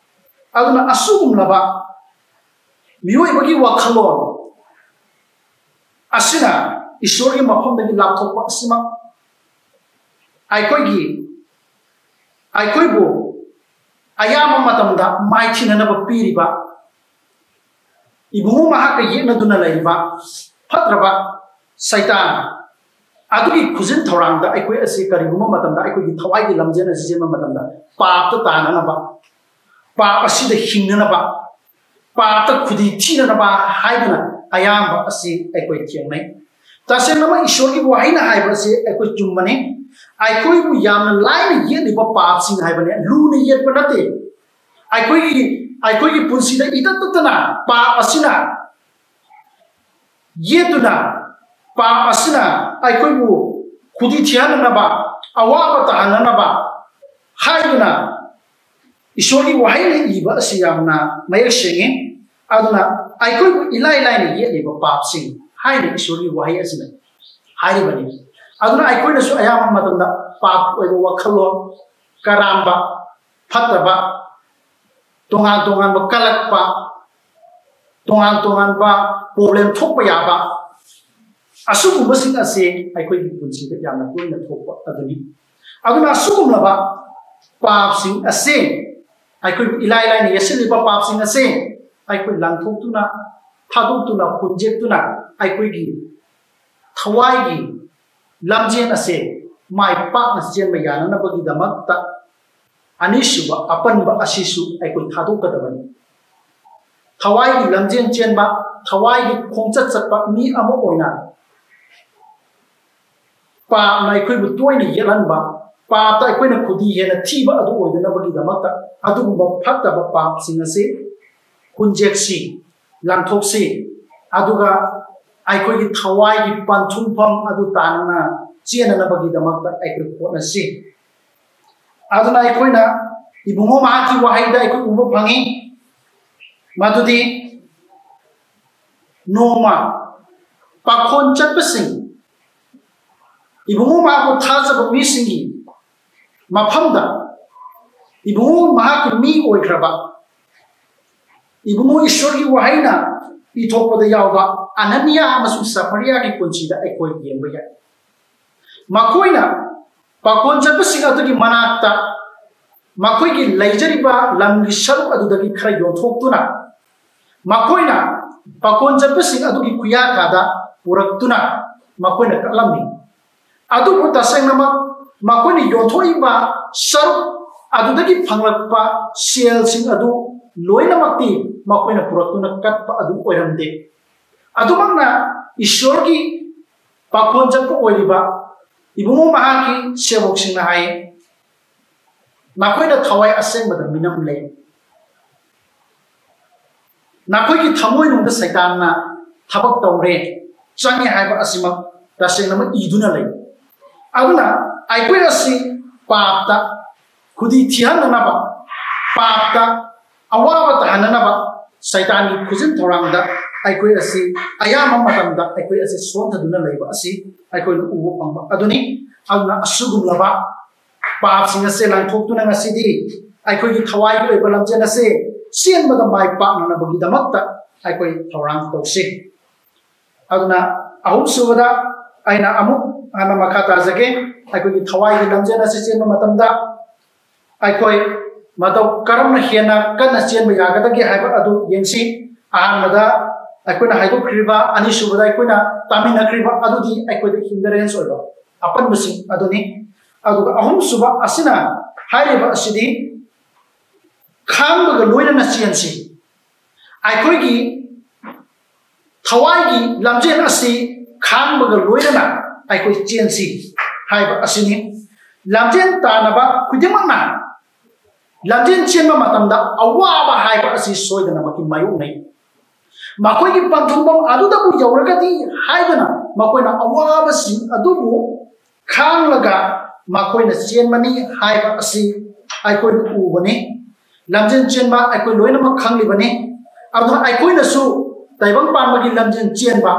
ꯑꯗꯨꯅ ꯑꯁꯤꯒꯨꯝꯂꯕ ꯃꯤꯑꯣꯏꯕꯒꯤ ꯋꯥꯈꯜꯂꯣꯟ ꯑꯁꯤꯅ ꯏꯁꯣꯔꯒꯤ ꯃꯐꯝꯗꯒꯤ ꯂꯥꯞꯊꯣꯛꯄ ꯑꯁꯤꯃꯛ ꯑꯩꯈꯣꯏꯒꯤ, ꯑꯩꯈꯣꯏꯕꯨ ꯑꯌꯥꯝꯕ ꯃꯇꯝꯗ ꯃꯥꯏꯊꯤꯅꯅꯕ ꯄꯤꯔꯤꯕ, ꯏꯕꯨꯡꯉꯣ ꯃꯍꯥꯛꯀ ꯌꯦꯛꯅꯗꯨꯅ ꯂꯩꯔꯤꯕ ꯐꯠꯇ꯭ꯔꯕ ꯁꯩꯇꯥꯟ ꯑꯗꯨꯒꯤ ꯈꯨꯖꯤꯟ ꯊꯧꯔꯥꯡꯗ ꯑꯩꯈꯣꯏ ꯑꯁꯤ ꯀꯔꯤꯒꯨꯝꯕ ꯃꯇꯝꯗ ꯑꯩꯈꯣꯏꯒꯤ ꯊꯋꯥꯏꯒꯤ ꯂꯝꯖꯦꯜ ꯑꯁꯤ ꯆꯦꯟꯕ ꯃꯇꯝꯗ ꯄꯥꯞꯇ ꯇꯥꯅꯅꯕ, ꯄꯥꯞ ꯑꯁꯤꯗ ꯍꯤꯡꯅꯅꯕ, ꯄꯥꯞꯇ ꯈꯨꯗꯤ ꯊꯤꯅꯅꯕ ꯍꯥꯏꯗꯨꯅ ꯑꯌꯥꯝꯕ ꯑꯁꯤ ꯑꯩꯈꯣꯏ ꯊꯦꯡꯅꯩ꯫ ꯇꯁꯦꯡꯅꯃꯛ ꯏꯁꯣꯔꯒꯤ ꯋꯥꯍꯩꯅ ꯍꯥꯏꯕ ꯑꯁꯤ ꯑꯩꯈꯣꯏ ꯆꯨꯝꯕꯅꯤ꯫ ꯑꯩꯈꯣꯏꯕꯨ ꯌꯥꯝꯅ ꯂꯥꯏꯅ ꯌꯦꯠꯂꯤꯕ ꯄꯥꯞꯁꯤꯡ ꯍꯥꯏꯕꯅꯤ, ꯂꯨꯅ ꯌꯦꯠꯄ ꯅꯠꯇꯦ꯫ ꯑꯩꯈꯣꯏꯒꯤ, ꯑꯩꯈꯣꯏꯒꯤ ꯄꯨꯟꯁꯤꯗ ꯏꯇꯠ ꯇꯠꯇꯅ ꯄꯥꯞ ꯑꯁꯤꯅ ꯌꯦꯠꯇꯨꯅ, ꯄꯥꯞ ꯑꯁꯤꯅ ꯑꯩꯈꯣꯏꯕꯨ ꯈꯨꯗꯤ ꯊꯤꯍꯟꯅꯅꯕ, ꯑꯋꯥꯕ ꯇꯥꯍꯟꯅꯅꯕ ꯍꯥꯏꯗꯨꯅ ꯏꯁꯣꯔꯒꯤ ꯋꯥꯍꯩꯅ ꯏꯕ ꯑꯁꯤ ꯌꯥꯝꯅ ꯃꯌꯦꯛ ꯁꯦꯡꯉꯤ꯫ ꯑꯗꯨꯅ ꯑꯩꯈꯣꯏꯕꯨ ꯏꯂꯥꯏ ꯂꯥꯏꯅ ꯌꯦꯠꯂꯤꯕ ꯄꯥꯞꯁꯤꯡ ꯍꯥꯏꯅ ꯏꯁꯣꯔꯒꯤ ꯋꯥꯍꯩ ꯑꯁꯤꯅ ꯍꯥꯏꯔꯤꯕꯅꯤ꯫ ꯑꯗꯨꯅ ꯑꯩꯈꯣꯏꯅꯁꯨ ꯑꯌꯥꯝꯕ ꯃꯇꯝꯗ ꯄꯥꯞ ꯑꯣꯏꯕ ꯋꯥꯈꯜꯂꯣꯟ, ꯀꯔꯥꯝꯕ, ꯐꯠꯇꯕ, ꯇꯣꯉꯥꯟ ꯇꯣꯉꯥꯟꯕ ꯀꯜꯂꯛꯄ, ꯇꯣꯉꯥꯟ ꯇꯣꯉꯥꯟꯕ ꯄ꯭ꯔꯣꯕ꯭ꯂꯦꯝ ꯊꯣꯛꯄ ꯌꯥꯕ, ꯑꯁꯤꯒꯨꯝꯕꯁꯤꯡ ꯑꯁꯤ ꯑꯩꯈꯣꯏꯒꯤ ꯄꯨꯟꯁꯤꯗ ꯌꯥꯝꯅ ꯇꯣꯏꯅ ꯊꯣꯛꯄ ꯑꯗꯨꯅꯤ꯫ ꯑꯗꯨꯅ ꯑꯁꯤꯒꯨꯝꯂꯕ ꯄꯥꯞꯁꯤꯡ ꯑꯁꯤ, ꯑꯩꯈꯣꯏꯕꯨ ꯏꯂꯥꯏ ꯂꯥꯏꯅ ꯌꯦꯠꯁꯤꯜꯂꯤꯕ ꯄꯥꯞꯁꯤꯡ ꯑꯁꯤ ꯑꯩꯈꯣꯏ ꯂꯪꯊꯣꯛꯇꯨꯅ, ꯊꯥꯗꯣꯛꯇꯨꯅ, ꯄꯨꯟꯖꯦꯛꯇꯨꯅ ꯑꯩꯈꯣꯏꯒꯤ ꯊꯋꯥꯏꯒꯤ ꯂꯝꯖꯦꯟ ꯑꯁꯦ ꯃꯥꯏ ꯄꯥꯛꯅ ꯆꯦꯟꯕ ꯌꯥꯅꯅꯕꯒꯤꯗꯃꯛꯇ ꯑꯅꯤꯁꯨꯕ ꯑꯄꯟꯕ ꯑꯁꯤꯁꯨ ꯑꯩꯈꯣꯏ ꯊꯥꯗꯣꯛꯀꯗꯕꯅꯤ꯫ ꯊꯋꯥꯏꯒꯤ ꯂꯝꯖꯦꯟ ꯆꯦꯟꯕ, ꯊꯋꯥꯏꯒꯤ ꯈꯣꯡꯆꯠ ꯆꯠꯄ ꯃꯤ ꯑꯃ ꯑꯣꯏꯅ ꯄꯥꯞꯅ ꯑꯩꯈꯣꯏꯕꯨ ꯇꯣꯏꯅ ꯌꯦꯠꯍꯟꯕ, ꯄꯥꯞꯇ ꯑꯩꯈꯣꯏꯅ ꯈꯨꯗꯤ ꯍꯦꯟꯅ ꯊꯤꯕ ꯑꯗꯨ ꯑꯣꯏꯗꯅꯕꯒꯤꯗꯃꯛꯇ ꯑꯗꯨꯒꯨꯝꯕ ꯐꯠꯇꯕ ꯄꯥꯞꯁꯤꯡ ꯑꯁꯤ ꯍꯨꯟꯖꯦꯛꯁꯤ, ꯂꯪꯊꯣꯛꯁꯤ, ꯑꯗꯨꯒ ꯑꯩꯈꯣꯏꯒꯤ ꯊꯋꯥꯏꯒꯤ ꯄꯟꯊꯨꯡꯐꯝ ꯑꯗꯨ ꯇꯥꯟꯅꯅ ꯆꯦꯟꯅꯅꯕꯒꯤꯗꯃꯛꯇ ꯑꯩꯈꯣꯏ ꯍꯣꯠꯅꯁꯤ꯫ ꯑꯗꯨꯅ ꯑꯩꯈꯣꯏꯅ ꯏꯕꯨꯡꯉꯣ ꯃꯍꯥꯛꯀꯤ ꯋꯥꯍꯩꯗ ꯑꯩꯈꯣꯏ ꯎꯕ ꯐꯪꯉꯤ, ꯃꯗꯨꯗꯤ ꯅꯣꯡꯃ ꯄꯥꯈꯣꯟ ꯆꯠꯄꯁꯤꯡ, ꯏꯕꯨꯡꯉꯣ ꯃꯍꯥꯛꯄꯨ ꯊꯥꯖꯕ ꯃꯤꯁꯤꯡꯒꯤ ꯃꯐꯝꯗ ꯏꯕꯨꯡꯉꯣ ꯃꯍꯥꯛꯀꯤ ꯃꯤ ꯑꯣꯏꯈ꯭ꯔꯕ, ꯏꯕꯨꯡꯉꯣ ꯏꯁꯣꯔꯒꯤ ꯋꯥꯍꯩꯅ ꯏꯊꯣꯛꯄꯗ ꯌꯥꯎꯕ ꯑꯅꯅꯤꯌꯥ ꯑꯃꯁꯨꯡ ꯁꯐꯔꯤꯌꯥꯒꯤ ꯄꯨꯟꯁꯤꯗ ꯑꯩꯈꯣꯏ ꯌꯦꯡꯕ ꯌꯥꯏ꯫ ꯃꯈꯣꯏꯅ ꯄꯥꯈꯣꯟ ꯆꯠꯄꯁꯤꯡ ꯑꯗꯨꯒꯤ ꯃꯅꯥꯛꯇ ꯃꯈꯣꯏꯒꯤ ꯂꯩꯖꯔꯤꯕ ꯂꯝꯒꯤ ꯁꯔꯨꯛ ꯑꯗꯨꯗꯒꯤ ꯈꯔ ꯌꯣꯟꯊꯣꯛꯇꯨꯅ, ꯃꯈꯣꯏꯅ ꯄꯥꯈꯣꯟ ꯆꯠꯄꯁꯤꯡ ꯑꯗꯨꯒꯤ ꯈꯨꯌꯥꯀꯥꯗ ꯄꯨꯔꯛꯇꯨꯅ ꯃꯈꯣꯏꯅ ꯀꯠꯂꯝꯃꯤ꯫ ꯑꯗꯨꯕꯨ ꯇꯁꯦꯡꯅꯃꯛ ꯃꯈꯣꯏꯅ ꯌꯣꯟꯊꯣꯛꯏꯕ ꯁꯔꯨꯛ ꯑꯗꯨꯗꯒꯤ ꯐꯪꯂꯛꯄ ꯁꯦꯜꯁꯤꯡ ꯑꯗꯨ ꯂꯣꯏꯅꯃꯛꯇꯤ ꯃꯈꯣꯏꯅ ꯄꯨꯔꯛꯇꯨꯅ ꯀꯠꯄ ꯑꯗꯨ ꯑꯣꯏꯔꯝꯗꯦ꯫ ꯑꯗꯨꯃꯛꯅ ꯏꯁꯣꯔꯒꯤ ꯄꯥꯈꯣꯟ ꯆꯠꯄ ꯑꯣꯏꯔꯤꯕ ꯏꯕꯨꯡꯉꯣ ꯃꯍꯥꯛꯀꯤ ꯁꯦꯕꯣꯛꯁꯤꯡꯅ ꯍꯥꯏ, ꯅꯈꯣꯏꯅ ꯊꯋꯥꯏ ꯑꯁꯦꯡꯕꯗ ꯃꯤꯅꯝꯂꯦ, ꯅꯈꯣꯏꯒꯤ ꯊꯃꯣꯏꯅꯨꯡꯗ ꯁꯩꯇꯥꯟꯅ ꯊꯕꯛ ꯇꯧꯔꯦ, ꯆꯪꯉꯦ ꯍꯥꯏꯕ ꯑꯁꯤꯃꯛ ꯇꯁꯦꯡꯅꯃꯛ ꯏꯗꯨꯅ ꯂꯩ꯫ ꯑꯗꯨꯅ ꯑꯩꯈꯣꯏ ꯑꯁꯤ ꯄꯥꯞꯇ ꯈꯨꯗꯤ ꯊꯤꯍꯟꯅꯅꯕ, ꯄꯥꯞꯇ ꯑꯋꯥꯕ ꯇꯥꯍꯟꯅꯅꯕ ꯁꯩꯇꯥꯟꯒꯤ ꯈꯨꯖꯤꯟ ꯊꯧꯔꯥꯡꯗ ꯑꯩꯈꯣꯏ ꯑꯁꯤ ꯑꯌꯥꯝꯕ ꯃꯇꯝꯗ ꯑꯩꯈꯣꯏ ꯑꯁꯤ ꯁꯣꯟꯊꯗꯨꯅ ꯂꯩꯕ ꯑꯁꯤ ꯑꯩꯈꯣꯏꯅ ꯎꯕ ꯐꯪꯕ ꯑꯗꯨꯅꯤ꯫ ꯑꯗꯨꯅ ꯑꯁꯤꯒꯨꯝꯂꯕ ꯄꯥꯞꯁꯤꯡ ꯑꯁꯦ ꯂꯥꯡꯊꯣꯛꯇꯨꯅ ꯉꯁꯤꯗꯤ ꯑꯩꯈꯣꯏꯒꯤ ꯊꯋꯥꯏꯒꯤ ꯑꯣꯏꯕ ꯂꯝꯖꯦꯜ ꯑꯁꯦ ꯆꯦꯟꯕꯗ ꯃꯥꯏ ꯄꯥꯛꯅꯅꯕꯒꯤꯗꯃꯛꯇ ꯑꯩꯈꯣꯏ ꯊꯧꯔꯥꯡ ꯇꯧꯁꯤ꯫ ꯑꯗꯨꯅ ꯑꯍꯨꯝꯁꯨꯕꯗ ꯑꯩꯅ ꯑꯃꯨꯛ ꯍꯟꯅ ꯃꯈꯥ ꯇꯥꯖꯒꯦ꯫ ꯑꯩꯈꯣꯏꯒꯤ ꯊꯋꯥꯏꯒꯤ ꯂꯝꯖꯦꯜ ꯑꯁꯤ ꯆꯦꯟꯕ ꯃꯇꯝꯗ ꯑꯩꯈꯣꯏ ꯃꯇꯧ ꯀꯔꯝꯅ ꯍꯦꯟꯅ ꯀꯟꯅ ꯆꯦꯟꯕ ꯌꯥꯒꯗꯒꯦ ꯍꯥꯏꯕ ꯑꯗꯨ ꯌꯦꯡꯁꯤ꯫ ꯑꯍꯥꯟꯕꯗ ꯑꯩꯈꯣꯏꯅ ꯍꯥꯏꯗꯣꯛꯈ꯭ꯔꯤꯕ, ꯑꯅꯤꯁꯨꯕꯗ ꯑꯩꯈꯣꯏꯅ ꯇꯥꯃꯤꯟꯅꯈ꯭ꯔꯤꯕ ꯑꯗꯨꯗꯤ ꯑꯩꯈꯣꯏꯗ hindrance ꯑꯣꯏꯕ ꯑꯄꯟꯕꯁꯤꯡ ꯑꯗꯨꯅꯤ꯫ ꯑꯗꯨꯒ ꯑꯍꯨꯝꯁꯨꯕ ꯑꯁꯤꯅ ꯍꯥꯏꯔꯤꯕ ꯑꯁꯤꯗꯤ ꯈꯥꯡꯕꯒ ꯂꯣꯏꯅꯅ ꯆꯦꯟꯁꯤ꯫ ꯑꯩꯈꯣꯏꯒꯤ ꯊꯋꯥꯏꯒꯤ ꯂꯝꯖꯦꯜ ꯑꯁꯤ ꯈꯥꯡꯕꯒ ꯂꯣꯏꯅꯅ ꯑꯩꯈꯣꯏ ꯆꯦꯟꯁꯤ ꯍꯥꯏꯕ ꯑꯁꯤꯅꯤ꯫ ꯂꯝꯖꯦꯜ ꯇꯥꯟꯅꯕ ꯈꯨꯗꯤꯡꯃꯛꯅ ꯂꯝꯖꯦꯜ ꯆꯦꯟꯕ ꯃꯇꯝꯗ ꯑꯋꯥꯕ ꯍꯥꯏꯕ ꯑꯁꯤ ꯁꯣꯏꯗꯅꯃꯛꯀꯤ ꯃꯥꯌꯣꯛꯅꯩ꯫ ꯃꯈꯣꯏꯒꯤ ꯄꯟꯊꯨꯡꯐꯝ ꯑꯗꯨꯗꯕꯨ ꯌꯧꯔꯒꯗꯤ ꯍꯥꯏꯗꯅ ꯃꯈꯣꯏꯅ ꯑꯋꯥꯕꯁꯤꯡ ꯑꯗꯨꯕꯨ ꯈꯥꯡꯂꯒ ꯃꯈꯣꯏꯅ ꯆꯦꯟꯕꯅꯤ ꯍꯥꯏꯕ ꯑꯁꯤ ꯑꯩꯈꯣꯏꯅ ꯎꯕꯅꯤ꯫ ꯂꯝꯖꯦꯜ ꯆꯦꯟꯕ ꯑꯩꯈꯣꯏ ꯂꯣꯏꯅꯃꯛ ꯈꯪꯂꯤꯕꯅꯤ꯫ ꯑꯗꯨꯅ ꯑꯩꯈꯣꯏꯅꯁꯨ ꯇꯥꯏꯕꯪ ꯄꯥꯟꯕꯒꯤ ꯂꯝꯖꯦꯜ ꯆꯦꯟꯕ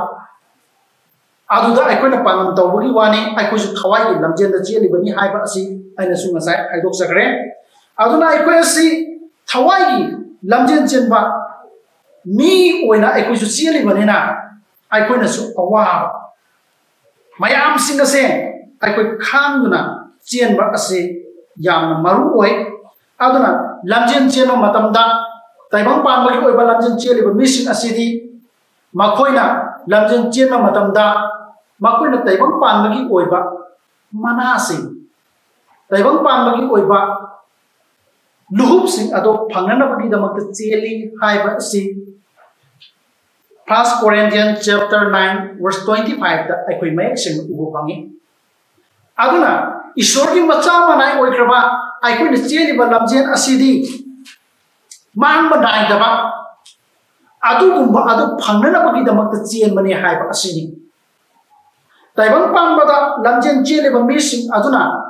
ꯑꯗꯨꯗ ꯑꯩꯈꯣꯏꯅ ꯄꯥꯡꯒꯜ ꯇꯧꯕꯒꯤ ꯋꯥꯅꯤ, ꯑꯩꯈꯣꯏꯁꯨ ꯊꯋꯥꯏꯒꯤ ꯂꯝꯖꯦꯜꯗ ꯆꯦꯜꯂꯤꯕꯅꯤ ꯍꯥꯏꯕ ꯑꯁꯤ ꯑꯩꯅꯁꯨ ꯉꯁꯥꯏ ꯍꯥꯏꯗꯣꯛꯆꯈ꯭ꯔꯦ꯫ ꯑꯗꯨꯅ ꯑꯩꯈꯣꯏ ꯑꯁꯤ ꯊꯋꯥꯏꯒꯤ ꯂꯝꯖꯦꯜ ꯆꯦꯟꯕ ꯃꯤ ꯑꯣꯏꯅ ꯑꯩꯈꯣꯏꯁꯨ ꯆꯦꯜꯂꯤꯕꯅꯤꯅ ꯑꯩꯈꯣꯏꯅꯁꯨ ꯑꯋꯥꯕ ꯃꯌꯥꯝꯁꯤꯡ ꯑꯁꯦ ꯑꯩꯈꯣꯏ ꯈꯥꯡꯗꯨꯅ ꯆꯦꯟꯕ ꯑꯁꯤ ꯌꯥꯝꯅ ꯃꯔꯨ ꯑꯣꯏ꯫ ꯑꯗꯨꯅ ꯂꯝꯖꯦꯜ ꯆꯦꯟꯕ ꯃꯇꯝꯗ ꯇꯥꯏꯕꯪ ꯄꯥꯟꯕꯒꯤ ꯑꯣꯏꯕ ꯂꯝꯖꯦꯜ ꯆꯦꯜꯂꯤꯕ ꯃꯤꯁꯤꯡ ꯑꯁꯤꯗꯤ ꯃꯈꯣꯏꯅ ꯂꯝꯖꯦꯜ ꯆꯦꯟꯕ ꯃꯇꯝꯗ ꯃꯈꯣꯏꯅ ꯇꯥꯏꯕꯪ ꯄꯥꯟꯕꯒꯤ ꯑꯣꯏꯕ ꯃꯅꯥꯁꯤꯡ, ꯇꯥꯏꯕꯪ ꯄꯥꯟꯕꯒꯤ ꯑꯣꯏꯕ ꯂꯨꯍꯨꯞꯁꯤꯡ ꯑꯗꯣ ꯐꯪꯅꯅꯕꯒꯤꯗꯃꯛꯇ ꯆꯦꯜꯂꯤ ꯍꯥꯏꯕ ꯑꯁꯤ First Corinthians chapter nine verse twenty five ꯇ ꯑꯩꯈꯣꯏ ꯃꯌꯦꯛ ꯁꯦꯡꯅ ꯎꯕ ꯐꯪꯉꯤ꯫ ꯑꯗꯨꯅ ꯏꯁꯣꯔꯒꯤ ꯃꯆꯥ ꯃꯅꯥꯏ ꯑꯣꯏꯈ꯭ꯔꯕ ꯑꯩꯈꯣꯏꯅ ꯆꯦꯜꯂꯤꯕ ꯂꯝꯖꯦꯜ ꯑꯁꯤꯗꯤ ꯃꯥꯡꯕ ꯅꯥꯏꯗꯕ ꯑꯗꯨꯒꯨꯝꯕ ꯑꯗꯨ ꯐꯪꯅꯅꯕꯒꯤꯗꯃꯛꯇ ꯆꯦꯟꯕꯅꯤ ꯍꯥꯏꯕ ꯑꯁꯤꯅꯤ꯫ ꯇꯥꯏꯕꯪ ꯄꯥꯟꯕꯗ ꯂꯝꯖꯦꯟ ꯆꯦꯜꯂꯤꯕ ꯃꯤꯁꯤꯡ ꯑꯗꯨꯅ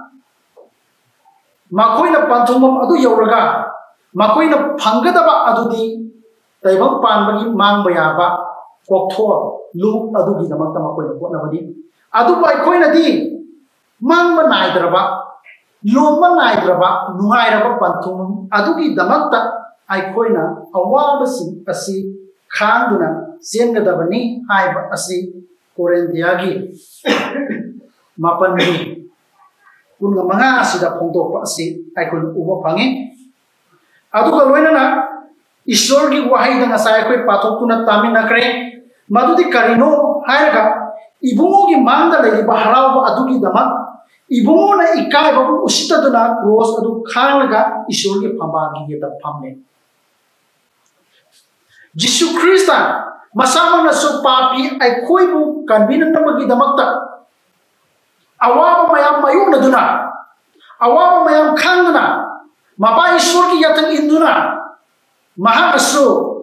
ꯃꯈꯣꯏꯅ ꯄꯟꯊꯨꯡꯐꯝ ꯑꯗꯨ ꯌꯧꯔꯒ ꯃꯈꯣꯏꯅ ꯐꯪꯒꯗꯕ ꯑꯗꯨꯗꯤ ꯇꯥꯏꯕꯪ ꯄꯥꯟꯕꯒꯤ ꯃꯥꯡꯕ ꯌꯥꯕ ꯀꯣꯛꯊꯣꯛ ꯂꯨ ꯑꯗꯨꯒꯤꯗꯃꯛꯇ ꯃꯈꯣꯏꯅ ꯍꯣꯠꯅꯕꯅꯤ꯫ ꯑꯗꯨꯕꯨ ꯑꯩꯈꯣꯏꯅꯗꯤ ꯃꯥꯡꯕ ꯅꯥꯏꯗ꯭ꯔꯕ, ꯂꯣꯝꯕ ꯅꯥꯏꯗ꯭ꯔꯕ, ꯅꯨꯡꯉꯥꯏꯔꯕ ꯄꯟꯊꯨꯡꯐꯝ ꯑꯗꯨꯒꯤꯗꯃꯛꯇ ꯑꯩꯈꯣꯏꯅ ꯑꯋꯥꯕꯁꯤꯡ ꯑꯁꯤ ꯈꯥꯡꯗꯨꯅ ꯆꯦꯟꯒꯗꯕꯅꯤ ꯍꯥꯏꯕ ꯑꯁꯤ ꯀꯣꯔꯤꯟꯊꯤꯌꯥꯒꯤ ꯃꯥꯄꯟꯒꯤ ꯀꯨꯟꯒ ꯃꯉꯥ ꯑꯁꯤꯗ ꯐꯣꯡꯗꯣꯛꯄ ꯑꯁꯤ ꯑꯩꯈꯣꯏꯅ ꯎꯕ ꯐꯪꯉꯤ꯫ ꯑꯗꯨꯒ ꯂꯣꯏꯅꯅ ꯏꯁꯣꯔꯒꯤ ꯋꯥꯍꯩꯗ ꯉꯁꯥꯏ ꯑꯩꯈꯣꯏ ꯄꯥꯊꯣꯛꯇꯨꯅ ꯇꯥꯃꯤꯟꯅꯈ꯭ꯔꯦ꯫ ꯃꯗꯨꯗꯤ ꯀꯔꯤꯅꯣ ꯍꯥꯏꯔꯒ, ꯏꯕꯨꯡꯉꯣꯒꯤ ꯃꯥꯡꯗ ꯂꯩꯔꯤꯕ ꯍꯔꯥꯎꯕ ꯑꯗꯨꯒꯤꯗꯃꯛ ꯏꯕꯨꯡꯉꯣꯅ ꯏꯀꯥꯏꯕꯕꯨ ꯎꯁꯤꯠꯇꯗꯨꯅ ꯀ꯭ꯔꯣꯁ ꯑꯗꯨ ꯈꯥꯡꯂꯒ ꯏꯁꯣꯔꯒꯤ ꯐꯝꯕꯥꯜꯒꯤ ꯌꯦꯠꯇ ꯐꯝꯃꯦ꯫ ꯖꯤꯁꯨ ꯈ꯭ꯔꯤꯁꯇ ꯃꯁꯥꯃꯛꯅꯁꯨ ꯄꯥꯄꯤ ꯑꯩꯈꯣꯏꯕꯨ ꯀꯟꯕꯤꯅꯅꯕꯒꯤꯗꯃꯛꯇ ꯑꯋꯥꯕ ꯃꯌꯥꯝ ꯃꯥꯌꯣꯛꯅꯗꯨꯅ, ꯑꯋꯥꯕ ꯃꯌꯥꯝ ꯈꯥꯡꯗꯨꯅ, ꯃꯄꯥ ꯏꯁꯣꯔꯒꯤ ꯌꯥꯊꯪ ꯏꯟꯗꯨꯅ, ꯃꯍꯥꯛꯅꯁꯨ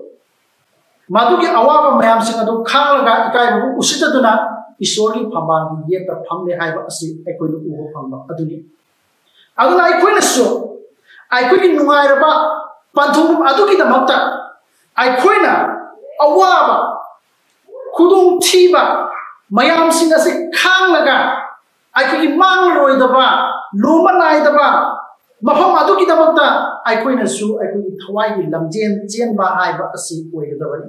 ꯃꯗꯨꯒꯤ ꯑꯋꯥꯕ ꯃꯌꯥꯝꯁꯤꯡ ꯑꯗꯨ ꯈꯥꯡꯂꯒ ꯏꯀꯥꯏꯕꯕꯨ ꯎꯁꯤꯠꯇꯗꯨꯅ ꯏꯁꯣꯔꯒꯤ ꯐꯝꯕꯥꯜꯒꯤ ꯌꯦꯠꯇ ꯐꯝꯂꯦ ꯍꯥꯏꯕ ꯑꯁꯤ ꯑꯩꯈꯣꯏꯅ ꯎꯕ ꯐꯪꯕ ꯑꯗꯨꯅꯤ꯫ ꯑꯗꯨꯅ ꯑꯩꯈꯣꯏꯅꯁꯨ ꯑꯩꯈꯣꯏꯒꯤ ꯅꯨꯡꯉꯥꯏꯔꯕ ꯄꯟꯊꯨꯡꯐꯝ ꯑꯗꯨꯒꯤꯗꯃꯛꯇ ꯑꯩꯈꯣꯏꯅ ꯑꯋꯥꯕ, ꯈꯨꯗꯣꯡꯊꯤꯕ ꯃꯌꯥꯝꯁꯤꯡ ꯑꯁꯤ ꯈꯥꯡꯂꯒ ꯑꯩꯈꯣꯏꯒꯤ ꯃꯥꯡꯂꯔꯣꯏꯗꯕ, ꯂꯣꯝꯕ ꯅꯥꯏꯗꯕ ꯃꯐꯝ ꯑꯗꯨꯒꯤꯗꯃꯛꯇ ꯑꯩꯈꯣꯏꯅꯁꯨ ꯑꯩꯈꯣꯏꯒꯤ ꯊꯋꯥꯏꯒꯤ ꯂꯝꯖꯦꯟ ꯆꯦꯟꯕ ꯍꯥꯏꯕ ꯑꯁꯤ ꯑꯣꯏꯒꯗꯕꯅꯤ꯫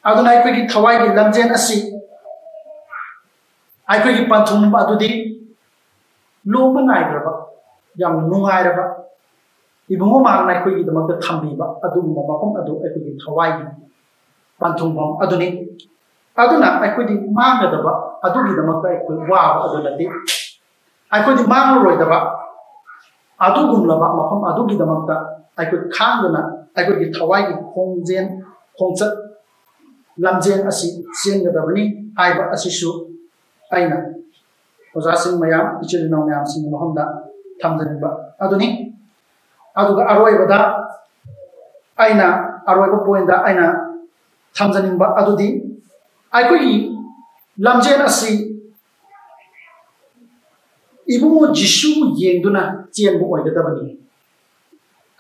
ꯑꯗꯨꯅ ꯑꯩꯈꯣꯏꯒꯤ ꯊꯋꯥꯏꯒꯤ ꯂꯝꯖꯦꯟ ꯑꯁꯤ, ꯑꯩꯈꯣꯏꯒꯤ ꯄꯟꯊꯨꯡ ꯑꯗꯨꯗꯤ ꯂꯣꯝꯕ ꯅꯥꯏꯗ꯭ꯔꯕ, ꯌꯥꯝ ꯅꯨꯡꯉꯥꯏꯔꯕ, ꯏꯕꯨꯡꯉꯣ ꯃꯍꯥꯛꯅ ꯑꯩꯈꯣꯏꯒꯤꯗꯃꯛꯇ ꯊꯝꯕꯤꯕ ꯑꯗꯨꯒꯨꯝꯕ ꯃꯐꯝ ꯑꯗꯨ ꯑꯩꯈꯣꯏꯒꯤ ꯊꯋꯥꯏꯒꯤ ꯄꯟꯊꯨꯡꯐꯝ ꯑꯗꯨꯅꯤ꯫ ꯑꯗꯨꯅ ꯑꯩꯈꯣꯏꯗꯤ ꯃꯥꯡꯒꯗꯕ ꯑꯗꯨꯒꯤꯗꯃꯛꯇ ꯑꯩꯈꯣꯏ ꯋꯥꯕ ꯑꯗꯨ ꯅꯠꯇꯦ꯫ ꯑꯩꯈꯣꯏꯗꯤ ꯃꯥꯡꯂꯔꯣꯏꯗꯕ ꯑꯗꯨꯒꯨꯝꯂꯕ ꯃꯐꯝ ꯑꯗꯨꯒꯤꯗꯃꯛꯇ ꯑꯩꯈꯣꯏ ꯈꯥꯡꯗꯨꯅ ꯑꯩꯈꯣꯏꯒꯤ ꯊꯋꯥꯏꯒꯤ ꯈꯣꯡꯖꯦꯜ, ꯈꯣꯡꯆꯠ, ꯂꯝꯖꯦꯜ ꯑꯁꯤ ꯆꯦꯟꯒꯗꯕꯅꯤ ꯍꯥꯏꯕ ꯑꯁꯤꯁꯨ ꯑꯩꯅ ꯑꯣꯖꯥꯁꯤꯡ ꯃꯌꯥꯝ, ꯏꯆꯤꯜ ꯏꯅꯥꯎ ꯃꯌꯥꯝꯁꯤꯡꯒꯤ ꯃꯐꯝꯗ ꯊꯝꯖꯅꯤꯡꯕ ꯑꯗꯨꯅꯤ꯫ ꯑꯗꯨꯒ ꯑꯔꯣꯏꯕꯗ ꯑꯩꯅ, ꯑꯔꯣꯏꯕ ꯄꯣꯏꯟꯗ ꯑꯩꯅ ꯊꯝꯖꯅꯤꯡꯕ ꯑꯗꯨꯗꯤ ꯑꯩꯈꯣꯏꯒꯤ ꯂꯝꯖꯦꯜ ꯑꯁꯤ ꯏꯕꯨꯡꯉꯣ ꯖꯤꯁꯨꯕꯨ ꯌꯦꯡꯗꯨꯅ ꯆꯦꯟꯕ ꯑꯣꯏꯒꯗꯕꯅꯤ꯫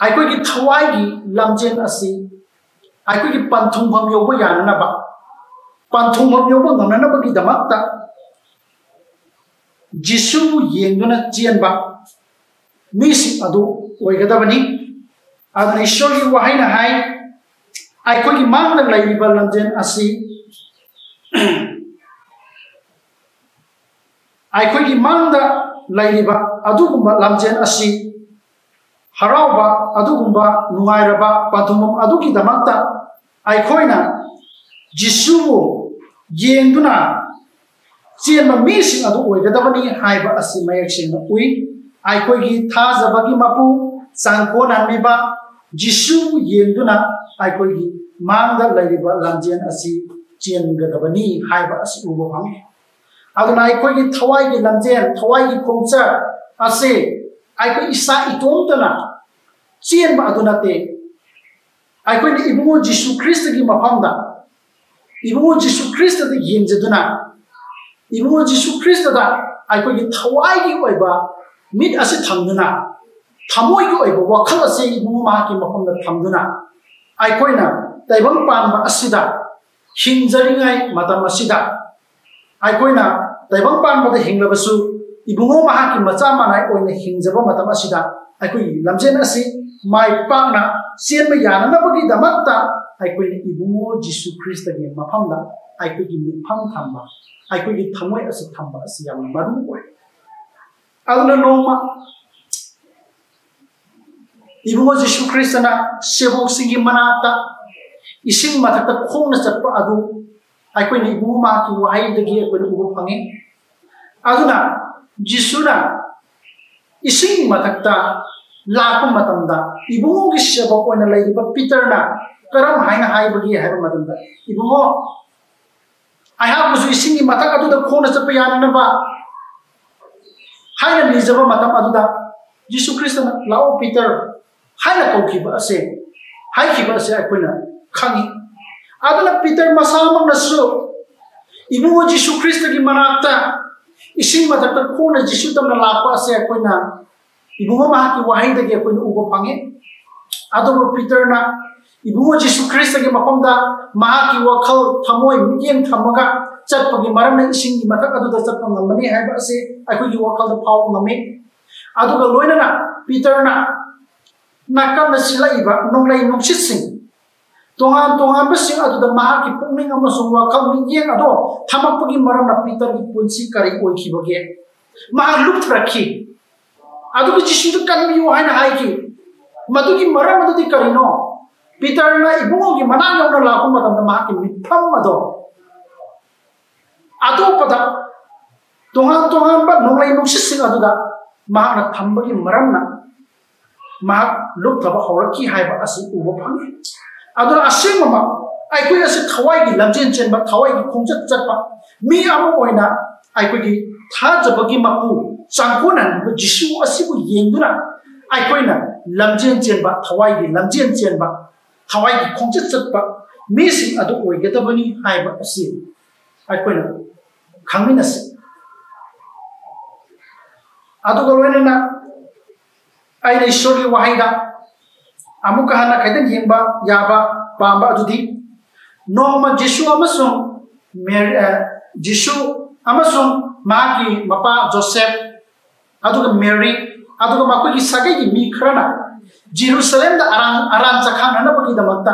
ꯑꯩꯈꯣꯏꯒꯤ ꯊꯋꯥꯏꯒꯤ ꯂꯝꯖꯦꯜ ꯑꯁꯤ ꯑꯩꯈꯣꯏꯒꯤ ꯄꯟꯊꯨꯡꯐꯝ ꯌꯧꯕ ꯌꯥꯅꯅꯕ, ꯄꯟꯊꯨꯡꯐꯝ ꯌꯧꯕ ꯉꯝꯅꯅꯕꯒꯤꯗꯃꯛꯇ ꯖꯤꯁꯨꯕꯨ ꯌꯦꯡꯗꯨꯅ ꯆꯦꯟꯕ ꯃꯤꯁꯤꯡ ꯑꯗꯨ ꯑꯣꯏꯒꯗꯕꯅꯤ꯫ ꯑꯗꯨꯅ ꯏꯁꯣꯔꯒꯤ ꯋꯥꯍꯩꯅ ꯍꯥꯏ, ꯑꯩꯈꯣꯏꯒꯤ ꯃꯥꯡꯗ ꯂꯩꯔꯤꯕ ꯂꯝꯖꯦꯜ ꯑꯁꯤ ꯑꯩꯈꯣꯏꯒꯤ ꯃꯥꯡꯗ ꯂꯩꯔꯤꯕ ꯑꯗꯨꯒꯨꯝꯕ ꯂꯝꯖꯦꯜ ꯑꯁꯤ, ꯍꯔꯥꯎꯕ, ꯑꯗꯨꯒꯨꯝꯕ ꯅꯨꯡꯉꯥꯏꯔꯕ ꯄꯟꯊꯨꯡꯐꯝ ꯑꯗꯨꯒꯤꯗꯃꯛꯇ ꯑꯩꯈꯣꯏꯅ ꯖꯤꯁꯨꯕꯨ ꯌꯦꯡꯗꯨꯅ ꯆꯦꯟꯕ ꯃꯤꯁꯤꯡ ꯑꯗꯨ ꯑꯣꯏꯒꯗꯕꯅꯤ ꯍꯥꯏꯕ ꯑꯁꯤ ꯃꯌꯦꯛ ꯁꯦꯡꯅ ꯎꯏ꯫ ꯑꯩꯈꯣꯏꯒꯤ ꯊꯥꯖꯕꯒꯤ ꯃꯄꯨ, ꯆꯥꯡꯀꯣꯟꯍꯟꯕꯤꯕ ꯖꯤꯁꯨꯕꯨ ꯌꯦꯡꯗꯨꯅ ꯑꯩꯈꯣꯏꯒꯤ ꯃꯥꯡꯗ ꯂꯩꯔꯤꯕ ꯂꯝꯖꯦꯜ ꯑꯁꯤ ꯆꯦꯟꯒꯗꯕꯅꯤ ꯍꯥꯏꯕ ꯑꯁꯤ ꯎꯕ ꯐꯪꯉꯤ꯫ ꯑꯗꯨꯅ ꯑꯩꯈꯣꯏꯒꯤ ꯊꯋꯥꯏꯒꯤ ꯂꯝꯖꯦꯜ, ꯊꯋꯥꯏꯒꯤ ꯈꯣꯡꯆꯠ ꯑꯁꯤ ꯑꯩꯈꯣꯏ ꯏꯁꯥ ꯏꯇꯣꯝꯇꯅ ꯆꯦꯟꯕ ꯑꯗꯨ ꯅꯠꯇꯦ꯫ ꯑꯩꯈꯣꯏꯅ ꯏꯕꯨꯡꯉꯣ ꯖꯤꯁꯨ ꯈ꯭ꯔꯤꯁꯇꯒꯤ ꯃꯐꯝꯗ, ꯏꯕꯨꯡꯉꯣ ꯖꯤꯁꯨ ꯈ꯭ꯔꯤꯁꯇꯗ ꯌꯦꯡꯖꯗꯨꯅ, ꯏꯕꯨꯡꯉꯣ ꯖꯤꯁꯨ ꯈ꯭ꯔꯤꯁꯇꯗ ꯑꯩꯈꯣꯏꯒꯤ ꯊꯋꯥꯏꯒꯤ ꯑꯣꯏꯕ ꯃꯤꯠ ꯑꯁꯤ ꯊꯝꯗꯨꯅ, ꯊꯃꯣꯏꯒꯤ ꯑꯣꯏꯕ ꯋꯥꯈꯜ ꯑꯁꯤ ꯏꯕꯨꯡꯉꯣ ꯃꯍꯥꯛꯀꯤ ꯃꯐꯝꯗ ꯊꯝꯗꯨꯅ, ꯑꯩꯈꯣꯏꯅ ꯇꯥꯏꯕꯪ ꯄꯥꯟꯕ ꯑꯁꯤꯗ ꯍꯤꯡꯖꯔꯤꯉꯩ ꯃꯇꯝ ꯑꯁꯤꯗ, ꯑꯩꯈꯣꯏꯅ ꯇꯥꯏꯕꯪ ꯄꯥꯟꯕꯗ ꯍꯤꯡꯂꯕꯁꯨ, ꯏꯕꯨꯡꯉꯣ ꯃꯍꯥꯛꯀꯤ ꯃꯆꯥ ꯃꯅꯥꯏ ꯑꯣꯏꯅ ꯍꯤꯡꯖꯕ ꯃꯇꯝ ꯑꯁꯤꯗ, ꯑꯩꯈꯣꯏꯒꯤ ꯂꯝꯖꯦꯜ ꯑꯁꯤ ꯃꯥꯏ ꯄꯥꯛꯅ ꯆꯦꯟꯕ ꯌꯥꯅꯅꯕꯒꯤꯗꯃꯛꯇ, ꯑꯩꯈꯣꯏꯅ ꯏꯕꯨꯡꯉꯣ ꯖꯤꯁꯨ ꯈ꯭ꯔꯤꯁꯇꯒꯤ ꯃꯐꯝꯗ ꯑꯩꯈꯣꯏꯒꯤ ꯃꯤꯠꯐꯝ ꯊꯝꯕ, ꯑꯩꯈꯣꯏꯒꯤ ꯊꯃꯣꯏ ꯑꯁꯤ ꯊꯝꯕ ꯑꯁꯤ ꯌꯥꯝꯅ ꯃꯔꯨ ꯑꯣꯏ꯫ ꯑꯗꯨꯅ ꯅꯣꯡꯃ ꯏꯕꯨꯡꯉꯣ ꯖꯤꯁꯨ ꯈ꯭ꯔꯤꯁꯇꯅ ꯁꯦꯕꯣꯛꯁꯤꯡꯒꯤ ꯃꯅꯥꯛꯇ ꯏꯁꯤꯡ ꯃꯊꯛꯇ ꯈꯣꯡꯅ ꯆꯠꯄ ꯑꯗꯨ ꯑꯩꯈꯣꯏꯅ ꯏꯕꯨꯡꯉꯣ ꯃꯍꯥꯛꯀꯤ ꯋꯥꯍꯩꯗꯒꯤ ꯑꯩꯈꯣꯏꯅ ꯎꯕ ꯐꯪꯉꯤ꯫ ꯑꯗꯨꯅ ꯖꯤꯁꯨꯅ ꯏꯁꯤꯡ ꯃꯊꯛꯇ ꯂꯥꯛꯄ ꯃꯇꯝꯗ ꯏꯕꯨꯡꯉꯣꯒꯤ ꯁꯦꯕꯣꯛ ꯑꯣꯏꯅ ꯂꯩꯔꯤꯕ ꯄꯤꯇꯔꯅ ꯀꯔꯝ ꯍꯥꯏꯅ ꯍꯥꯏꯕꯒꯦ ꯍꯥꯏꯕ ꯃꯇꯝꯗ, "ꯏꯕꯨꯡꯉꯣ, ꯑꯩꯍꯥꯛꯄꯨꯁꯨ ꯏꯁꯤꯡꯒꯤ ꯃꯊꯛ ꯑꯗꯨꯗ ꯈꯣꯡꯅ ꯆꯠꯄ ꯌꯥꯅꯅꯕ" ꯍꯥꯏꯅ ꯅꯤꯖꯕ ꯃꯇꯝ ꯑꯗꯨꯗ ꯖꯤꯁꯨ ꯈ꯭ꯔꯤꯁꯇꯅ, "ꯂꯥꯛꯑꯣ ꯄꯤꯇꯔ" ꯍꯥꯏꯅ ꯀꯧꯈꯤꯕ ꯑꯁꯦ, ꯍꯥꯏꯈꯤꯕ ꯑꯁꯦ ꯑꯩꯈꯣꯏꯅ ꯈꯪꯉꯤ꯫ ꯑꯗꯨꯅ ꯄꯤꯇꯔ ꯃꯁꯥꯃꯛꯅꯁꯨ ꯏꯕꯨꯡꯉꯣ ꯖꯤꯁꯨ ꯈ꯭ꯔꯤꯁꯇꯒꯤ ꯃꯅꯥꯛꯇ ꯏꯁꯤꯡ ꯃꯊꯛꯇ ꯈꯣꯡꯅ ꯖꯤꯁꯨ ꯇꯝꯅ ꯂꯥꯛꯄ ꯑꯁꯦ ꯑꯩꯈꯣꯏꯅ ꯏꯕꯨꯡꯉꯣ ꯃꯍꯥꯛꯀꯤ ꯋꯥꯍꯩꯗꯒꯤ ꯑꯩꯈꯣꯏꯅ ꯎꯕ ꯐꯪꯉꯤ꯫ ꯑꯗꯨꯕꯨ ꯄꯤꯇꯔꯅ ꯏꯕꯨꯡꯉꯣ ꯖꯤꯁꯨ ꯈ꯭ꯔꯤꯁꯇꯒꯤ ꯃꯐꯝꯗ ꯃꯍꯥꯛꯀꯤ ꯋꯥꯈꯜ, ꯊꯃꯣꯏ, ꯃꯤꯠꯌꯦꯡ ꯊꯝꯃꯒ ꯆꯠꯄꯒꯤ ꯃꯔꯝꯅ ꯏꯁꯤꯡꯒꯤ ꯃꯊꯛ ꯑꯗꯨꯗ ꯆꯠꯄ ꯉꯝꯕꯅꯤ ꯍꯥꯏꯕ ꯑꯁꯤ ꯑꯩꯈꯣꯏꯒꯤ ꯋꯥꯈꯜꯗ ꯐꯥꯎꯕ ꯉꯝꯃꯤ꯫ ꯑꯗꯨꯒ ꯂꯣꯏꯅꯅ ꯄꯤꯇꯔꯅ ꯅꯥꯀꯟꯗ ꯁꯤꯜꯂꯛꯏꯕ ꯅꯣꯡꯂꯩ ꯅꯨꯡꯁꯤꯠꯁꯤꯡ, ꯇꯣꯉꯥꯟ ꯇꯣꯉꯥꯟꯕꯁꯤꯡ ꯑꯗꯨꯗ ꯃꯍꯥꯛꯀꯤ ꯄꯨꯛꯅꯤꯡ ꯑꯃꯁꯨꯡ ꯋꯥꯈꯜ ꯃꯤꯠꯌꯦꯡ ꯑꯗꯣ ꯊꯝꯃꯛꯄꯒꯤ ꯃꯔꯝꯅ ꯄꯤꯇꯔꯒꯤ ꯄꯨꯟꯁꯤ ꯀꯔꯤ ꯑꯣꯏꯈꯤꯕꯒꯦ? ꯃꯍꯥꯛ ꯂꯨꯞꯊꯔꯛꯈꯤ꯫ ꯑꯗꯨꯒ ꯖꯤꯁꯨꯗ "ꯀꯟꯕꯤꯌꯨ" ꯍꯥꯏꯅ ꯍꯥꯏꯈꯤ꯫ ꯃꯗꯨꯒꯤ ꯃꯔꯝ ꯑꯗꯨꯗꯤ ꯀꯔꯤꯅꯣ? ꯄꯤꯇꯔꯅ ꯏꯕꯨꯡꯉꯣꯒꯤ ꯃꯅꯥꯛ ꯌꯧꯅ ꯂꯥꯛꯄ ꯃꯇꯝꯗ ꯃꯍꯥꯛꯀꯤ ꯃꯤꯠꯐꯝ ꯑꯗꯣ ꯑꯇꯣꯞꯄꯗ, ꯇꯣꯉꯥꯟ ꯇꯣꯉꯥꯟꯕ ꯅꯣꯡꯂꯩ ꯅꯨꯡꯁꯤꯠꯁꯤꯡ ꯑꯗꯨꯗ ꯃꯍꯥꯛꯅ ꯊꯝꯕꯒꯤ ꯃꯔꯝꯅ ꯃꯍꯥꯛ ꯂꯨꯞꯊꯕ ꯍꯧꯔꯛꯈꯤ ꯍꯥꯏꯕ ꯑꯁꯤ ꯎꯕ ꯐꯪꯉꯤ꯫ ꯑꯗꯨꯅ ꯑꯁꯦꯡꯕꯃꯛ ꯑꯩꯈꯣꯏ ꯑꯁꯤ ꯊꯋꯥꯏꯒꯤ ꯂꯝꯖꯦꯟ ꯆꯦꯟꯕ, ꯊꯋꯥꯏꯒꯤ ꯈꯣꯡꯆꯠ ꯆꯠꯄ ꯃꯤ ꯑꯃ ꯑꯣꯏꯅ ꯑꯩꯈꯣꯏꯒꯤ ꯊꯥꯖꯕꯒꯤ ꯃꯄꯨ ꯆꯥꯡꯀꯣꯟꯍꯟꯕ ꯖꯤꯁꯨ ꯑꯁꯤꯕꯨ ꯌꯦꯡꯗꯨꯅ ꯑꯩꯈꯣꯏꯅ ꯂꯝꯖꯦꯟ ꯆꯦꯟꯕ, ꯊꯋꯥꯏꯒꯤ ꯂꯝꯖꯦꯟ ꯆꯦꯟꯕ, ꯊꯋꯥꯏꯒꯤ ꯈꯣꯡꯆꯠ ꯆꯠꯄ ꯃꯤꯁꯤꯡ ꯑꯗꯨ ꯑꯣꯏꯒꯗꯕꯅꯤ ꯍꯥꯏꯕ ꯑꯁꯤ ꯑꯩꯈꯣꯏꯅ ꯈꯪꯃꯤꯟꯅꯁꯤ꯫ ꯑꯗꯨꯒ ꯂꯣꯏꯅꯅ ꯑꯩꯅ ꯏꯁꯣꯔꯒꯤ ꯋꯥꯍꯩꯗ ꯑꯃꯨꯛꯀ ꯍꯟꯅ ꯈꯤꯇꯪ ꯌꯦꯡꯕ ꯌꯥꯕ ꯄꯥꯝꯕ ꯑꯗꯨꯗꯤ, ꯅꯣꯡꯃ ꯖꯤꯁꯨ ꯑꯃꯁꯨꯡ ꯃꯦꯔꯤ, ꯑ, ꯖꯤꯁꯨ ꯑꯃꯁꯨꯡ ꯃꯍꯥꯛꯀꯤ ꯃꯄꯥ ꯖꯣꯁꯦꯐ, ꯑꯗꯨꯒ ꯃꯦꯔꯤ, ꯑꯗꯨꯒ ꯃꯈꯣꯏꯒꯤ ꯁꯥꯒꯩꯒꯤ ꯃꯤ ꯈꯔꯅ ꯖꯦꯔꯨꯁꯂꯦꯝꯗ ꯑꯔꯥꯟ, ꯑꯔꯥꯟ ꯆꯈꯥꯡꯅꯅꯕꯒꯤꯗꯃꯛꯇ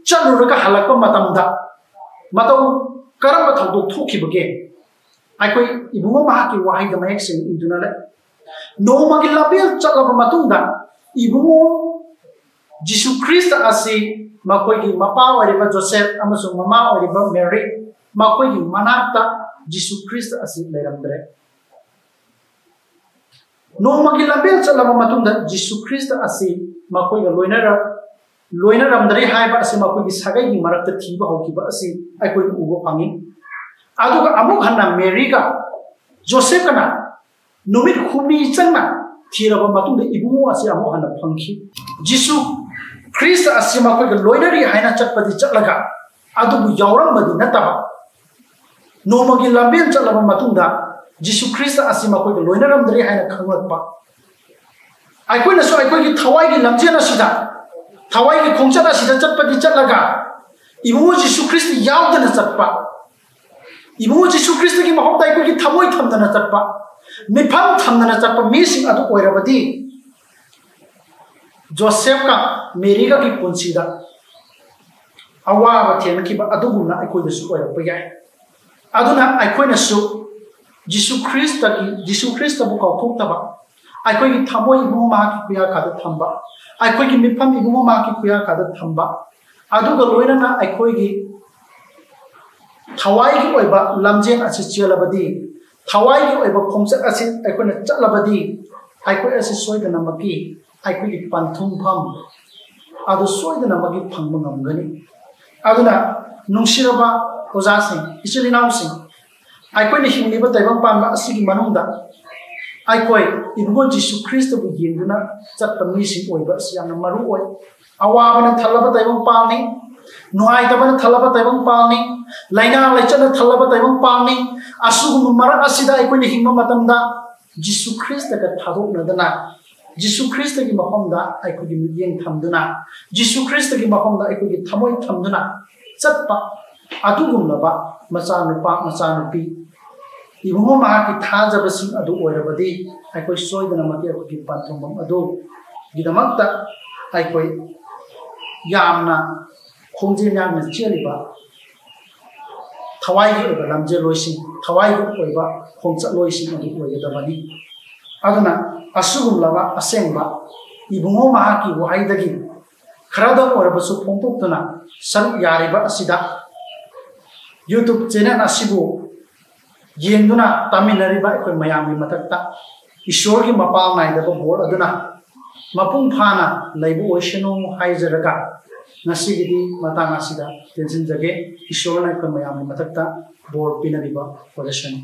ꯆꯠꯂꯨꯔꯒ ꯍꯜꯂꯛꯄ ꯃꯇꯝꯗ ꯃꯇꯧ ꯀꯔꯝꯕ ꯊꯧꯗꯣꯛ ꯊꯣꯛꯈꯤꯕꯒꯦ? ꯑꯩꯈꯣꯏ ꯏꯕꯨꯡꯉꯣ ꯃꯍꯥꯛꯀꯤ ꯋꯥꯍꯩꯗ ꯃꯌꯦꯛ ꯁꯦꯡꯅ ꯏꯗꯨꯅ ꯂꯩ꯫ ꯅꯣꯡꯃꯒꯤ ꯂꯝꯕꯦꯜ ꯆꯠꯂꯕ ꯃꯇꯨꯡꯗ ꯏꯕꯨꯡꯉꯣ ꯖꯤꯁꯨ ꯈ꯭ꯔꯤꯁꯇ ꯑꯁꯤ ꯃꯈꯣꯏꯒꯤ ꯃꯄꯥ ꯑꯣꯏꯔꯤꯕ ꯖꯣꯁꯦꯐ ꯑꯃꯁꯨꯡ ꯃꯃꯥ ꯑꯣꯏꯔꯤꯕ ꯃꯦꯔꯤ, ꯃꯈꯣꯏꯒꯤ ꯃꯅꯥꯛꯇ ꯖꯤꯁꯨ ꯈ꯭ꯔꯤꯁꯇ ꯑꯁꯤ ꯂꯩꯔꯝꯗ꯭ꯔꯦ꯫ ꯅꯣꯡꯃꯒꯤ ꯂꯝꯕꯦꯜ ꯆꯠꯂꯕ ꯃꯇꯨꯡꯗ ꯖꯤꯁꯨ ꯈ꯭ꯔꯤꯁꯇ ꯑꯁꯤ ꯃꯈꯣꯏꯒ ꯂꯣꯏꯅꯔ-, ꯂꯣꯏꯅꯔꯝꯗ꯭ꯔꯦ ꯍꯥꯏꯕ ꯑꯁꯤ ꯃꯈꯣꯏꯒꯤ ꯁꯥꯒꯩꯒꯤ ꯃꯔꯛꯇ ꯊꯤꯕ ꯍꯧꯈꯤꯕ ꯑꯁꯤ ꯑꯩꯈꯣꯏꯅ ꯎꯕ ꯐꯪꯉꯤ꯫ ꯑꯗꯨꯒ ꯑꯃꯨꯛ ꯍꯟꯅ ꯃꯦꯔꯤꯒ ꯖꯣꯁꯦꯐꯀꯅ ꯅꯨꯃꯤꯠ ꯍꯨꯝꯅꯤ ꯆꯪꯅ ꯊꯤꯔꯕ ꯃꯇꯨꯡꯗ ꯏꯕꯨꯡꯉꯣ ꯑꯁꯤ ꯑꯃꯨꯛ ꯍꯟꯅ ꯐꯪꯈꯤ꯫ ꯖꯤꯁꯨ ꯈ꯭ꯔꯤꯁꯇ ꯑꯁꯤ ꯃꯈꯣꯏꯒ ꯂꯣꯏꯅꯔꯤ ꯍꯥꯏꯅ ꯆꯠꯄꯗꯤ ꯆꯠꯂꯒ, ꯑꯗꯨꯕꯨ ꯌꯥꯎꯔꯝꯕꯗꯤ ꯅꯠꯇꯕ, ꯅꯣꯡꯃꯒꯤ ꯂꯝꯕꯦꯟ ꯆꯠꯂꯕ ꯃꯇꯨꯡꯗ ꯖꯤꯁꯨ ꯈ꯭ꯔꯤꯁꯇ ꯑꯁꯤ ꯃꯈꯣꯏꯒ ꯂꯣꯏꯅꯔꯝꯗ꯭ꯔꯦ ꯍꯥꯏꯅ ꯈꯪꯂꯛꯄ꯫ ꯑꯩꯈꯣꯏꯅꯁꯨ ꯑꯩꯈꯣꯏꯒꯤ ꯊꯋꯥꯏꯒꯤ ꯂꯝꯖꯦꯜ ꯑꯁꯤꯗ, ꯊꯋꯥꯏꯒꯤ ꯈꯣꯡꯆꯠ ꯑꯁꯤꯗ ꯆꯠꯄꯗꯤ ꯆꯠꯂꯒ, ꯏꯕꯨꯡꯉꯣ ꯖꯤꯁꯨ ꯈ꯭ꯔꯤꯁꯇ ꯌꯥꯎꯗꯅ ꯆꯠꯄ, ꯏꯕꯨꯡꯉꯣ ꯖꯤꯁꯨ ꯈ꯭ꯔꯤꯁꯇꯒꯤ ꯃꯍꯨꯠꯇ ꯑꯩꯈꯣꯏꯒꯤ ꯊꯃꯣꯏ ꯊꯝꯗꯅ ꯆꯠꯄ, ꯃꯤꯐꯝ ꯊꯝꯗꯅ ꯆꯠꯄ ꯃꯤꯁꯤꯡ ꯑꯗꯨ ꯑꯣꯏꯔꯕꯗꯤ, ꯖꯣꯁꯦꯐꯀ ꯃꯦꯔꯤꯒꯒꯤ ꯄꯨꯟꯁꯤꯗ ꯑꯋꯥꯕ ꯊꯦꯡꯅꯈꯤꯕ ꯑꯗꯨꯒꯨꯝꯅ ꯑꯩꯈꯣꯏꯗꯁꯨ ꯑꯣꯏꯔꯛꯄ ꯌꯥꯏ꯫ ꯑꯗꯨꯅ ꯑꯩꯈꯣꯏꯅꯁꯨ ꯖꯤꯁꯨ ꯈ꯭ꯔꯤꯁꯇꯒꯤ, ꯖꯤꯁꯨ ꯈ꯭ꯔꯤꯁꯇꯕꯨ ꯀꯥꯎꯊꯣꯛꯇꯕ, ꯑꯩꯈꯣꯏꯒꯤ ꯊꯃꯣꯏ ꯏꯕꯨꯡꯉꯣ ꯃꯍꯥꯛꯀꯤ ꯈꯨꯌꯥꯀꯥꯗ ꯊꯝꯕ, ꯑꯩꯈꯣꯏꯒꯤ ꯃꯤꯐꯝ ꯏꯕꯨꯡꯉꯣ ꯃꯍꯥꯛꯀꯤ ꯈꯨꯌꯥꯀꯥꯗ ꯊꯝꯕ, ꯑꯗꯨꯒ ꯂꯣꯏꯅꯅ ꯑꯩꯈꯣꯏꯒꯤ ꯊꯋꯥꯏꯒꯤ ꯑꯣꯏꯕ ꯂꯝꯖꯦꯜ ꯑꯁꯤ ꯆꯦꯜꯂꯕꯗꯤ, ꯊꯋꯥꯏꯒꯤ ꯑꯣꯏꯕ ꯈꯣꯡꯆꯠ ꯑꯁꯤ ꯑꯩꯈꯣꯏꯅ ꯆꯠꯂꯕꯗꯤ, ꯑꯩꯈꯣꯏ ꯑꯁꯤ ꯁꯣꯏꯗꯅꯃꯛꯀꯤ ꯑꯩꯈꯣꯏꯒꯤ ꯄꯟꯊꯨꯡꯐꯝ ꯑꯗꯨ ꯁꯣꯏꯗꯅꯃꯛꯀꯤ ꯐꯪꯕ ꯉꯝꯒꯅꯤ꯫ ꯑꯗꯨꯅ, ꯅꯨꯡꯁꯤꯔꯕ ꯑꯣꯖꯥꯁꯤꯡ, ꯏꯆꯤꯜ ꯏꯅꯥꯎꯁꯤꯡ, ꯑꯩꯈꯣꯏꯅ ꯍꯤꯡꯂꯤꯕ ꯇꯥꯏꯕꯪ ꯄꯥꯟꯕ ꯑꯁꯤꯒꯤ ꯃꯅꯨꯡꯗ ꯑꯩꯈꯣꯏ ꯏꯕꯨꯡꯉꯣ ꯖꯤꯁꯨ ꯈ꯭ꯔꯤꯁꯇꯕꯨ ꯌꯦꯡꯗꯨꯅ ꯆꯠꯄ ꯃꯤꯁꯤꯡ ꯑꯣꯏꯕ ꯑꯁꯤ ꯌꯥꯝꯅ ꯃꯔꯨ ꯑꯣꯏ꯫ ꯑꯋꯥꯕꯅ ꯊꯜꯂꯕ ꯇꯥꯏꯕꯪ ꯄꯥꯜꯅꯤ, ꯅꯨꯡꯉꯥꯏꯇꯕꯅ ꯊꯜꯂꯕ ꯇꯥꯏꯕꯪ ꯄꯥꯜꯅꯤ, ꯂꯥꯏꯅꯥ ꯂꯥꯏꯆꯠꯅ ꯊꯜꯂꯕ ꯇꯥꯏꯕꯪ ꯄꯥꯜꯅꯤ꯫ ꯑꯁꯤꯒꯨꯝꯕ ꯃꯔꯛ ꯑꯁꯤꯗ ꯑꯩꯈꯣꯏꯅ ꯍꯤꯡꯕ ꯃꯇꯝꯗ ꯖꯤꯁꯨ ꯈ꯭ꯔꯤꯁꯇꯒ ꯊꯥꯗꯣꯛꯅꯗꯅ, ꯖꯤꯁꯨ ꯈ꯭ꯔꯤꯁꯇꯒꯤ ꯃꯐꯝꯗ ꯑꯩꯈꯣꯏꯒꯤ ꯃꯤꯠꯌꯦꯡ ꯊꯝꯗꯨꯅ, ꯖꯤꯁꯨ ꯈ꯭ꯔꯤꯁꯇꯒꯤ ꯃꯐꯝꯗ ꯑꯩꯈꯣꯏꯒꯤ ꯊꯃꯣꯏ ꯊꯝꯗꯨꯅ ꯆꯠꯄ ꯑꯗꯨꯒꯨꯝꯂꯕ ꯃꯆꯥꯅꯨꯄꯥ, ꯃꯆꯥꯅꯨꯄꯤ, ꯏꯕꯨꯡꯉꯣ ꯃꯍꯥꯛꯀꯤ ꯊꯥꯖꯕꯁꯤꯡ ꯑꯗꯨ ꯑꯣꯏꯔꯕꯗꯤ, ꯑꯩꯈꯣꯏ ꯁꯣꯏꯗꯅꯃꯛꯀꯤ ꯑꯩꯈꯣꯏꯒꯤ ꯄꯟꯊꯨꯡꯐꯝ ꯑꯗꯨꯒꯤꯗꯃꯛꯇ ꯑꯩꯈꯣꯏ ꯌꯥꯝꯅ ꯈꯣꯡꯖꯦꯜ ꯌꯥꯡꯅ ꯆꯦꯜꯂꯤꯕ ꯊꯋꯥꯏꯒꯤ ꯑꯣꯏꯕ ꯂꯝꯖꯦꯜꯂꯣꯏꯁꯤꯡ, ꯊꯋꯥꯏꯒꯤ ꯑꯣꯏꯕ ꯈꯣꯡꯆꯠꯂꯣꯏꯁꯤꯡ ꯑꯗꯨ ꯑꯣꯏꯒꯗꯕꯅꯤ꯫ ꯑꯗꯨꯅ ꯑꯁꯤꯒꯨꯝꯂꯕ ꯑꯁꯦꯡꯕ ꯏꯕꯨꯡꯉꯣ ꯃꯍꯥꯛꯀꯤ ꯋꯥꯍꯩꯗꯒꯤ ꯈꯔꯗꯪ ꯑꯣꯏꯔꯕꯁꯨ ꯐꯣꯡꯗꯣꯛꯇꯨꯅ ꯁꯔꯨꯛ ꯌꯥꯔꯤꯕ ꯑꯁꯤꯗ YouTube channel ꯑꯁꯤꯕꯨ ꯌꯦꯡꯗꯨꯅ ꯇꯥꯃꯤꯟꯅꯔꯤꯕ ꯑꯩꯈꯣꯏ ꯃꯌꯥꯝꯒꯤ ꯃꯊꯛꯇ ꯏꯁꯣꯔꯒꯤ ꯃꯄꯥꯜ ꯅꯥꯏꯗꯕ ꯕꯣꯔ ꯑꯗꯨꯅ ꯃꯄꯨꯡ ꯐꯥꯅ ꯂꯩꯕ ꯑꯣꯏꯁꯅꯨ ꯍꯥꯏꯖꯔꯒ, ꯉꯁꯤꯒꯤꯗꯤ ꯃꯇꯥꯡ ꯑꯁꯤꯗ ꯇꯦꯟꯁꯤꯟꯖꯒꯦ꯫ ꯏꯁꯣꯔꯅ ꯑꯩꯈꯣꯏ ꯃꯌꯥꯝꯒꯤ ꯃꯊꯛꯇ ꯕꯣꯔ ꯄꯤꯅꯕꯤꯕ ꯑꯣꯏꯔꯁꯅꯨ꯫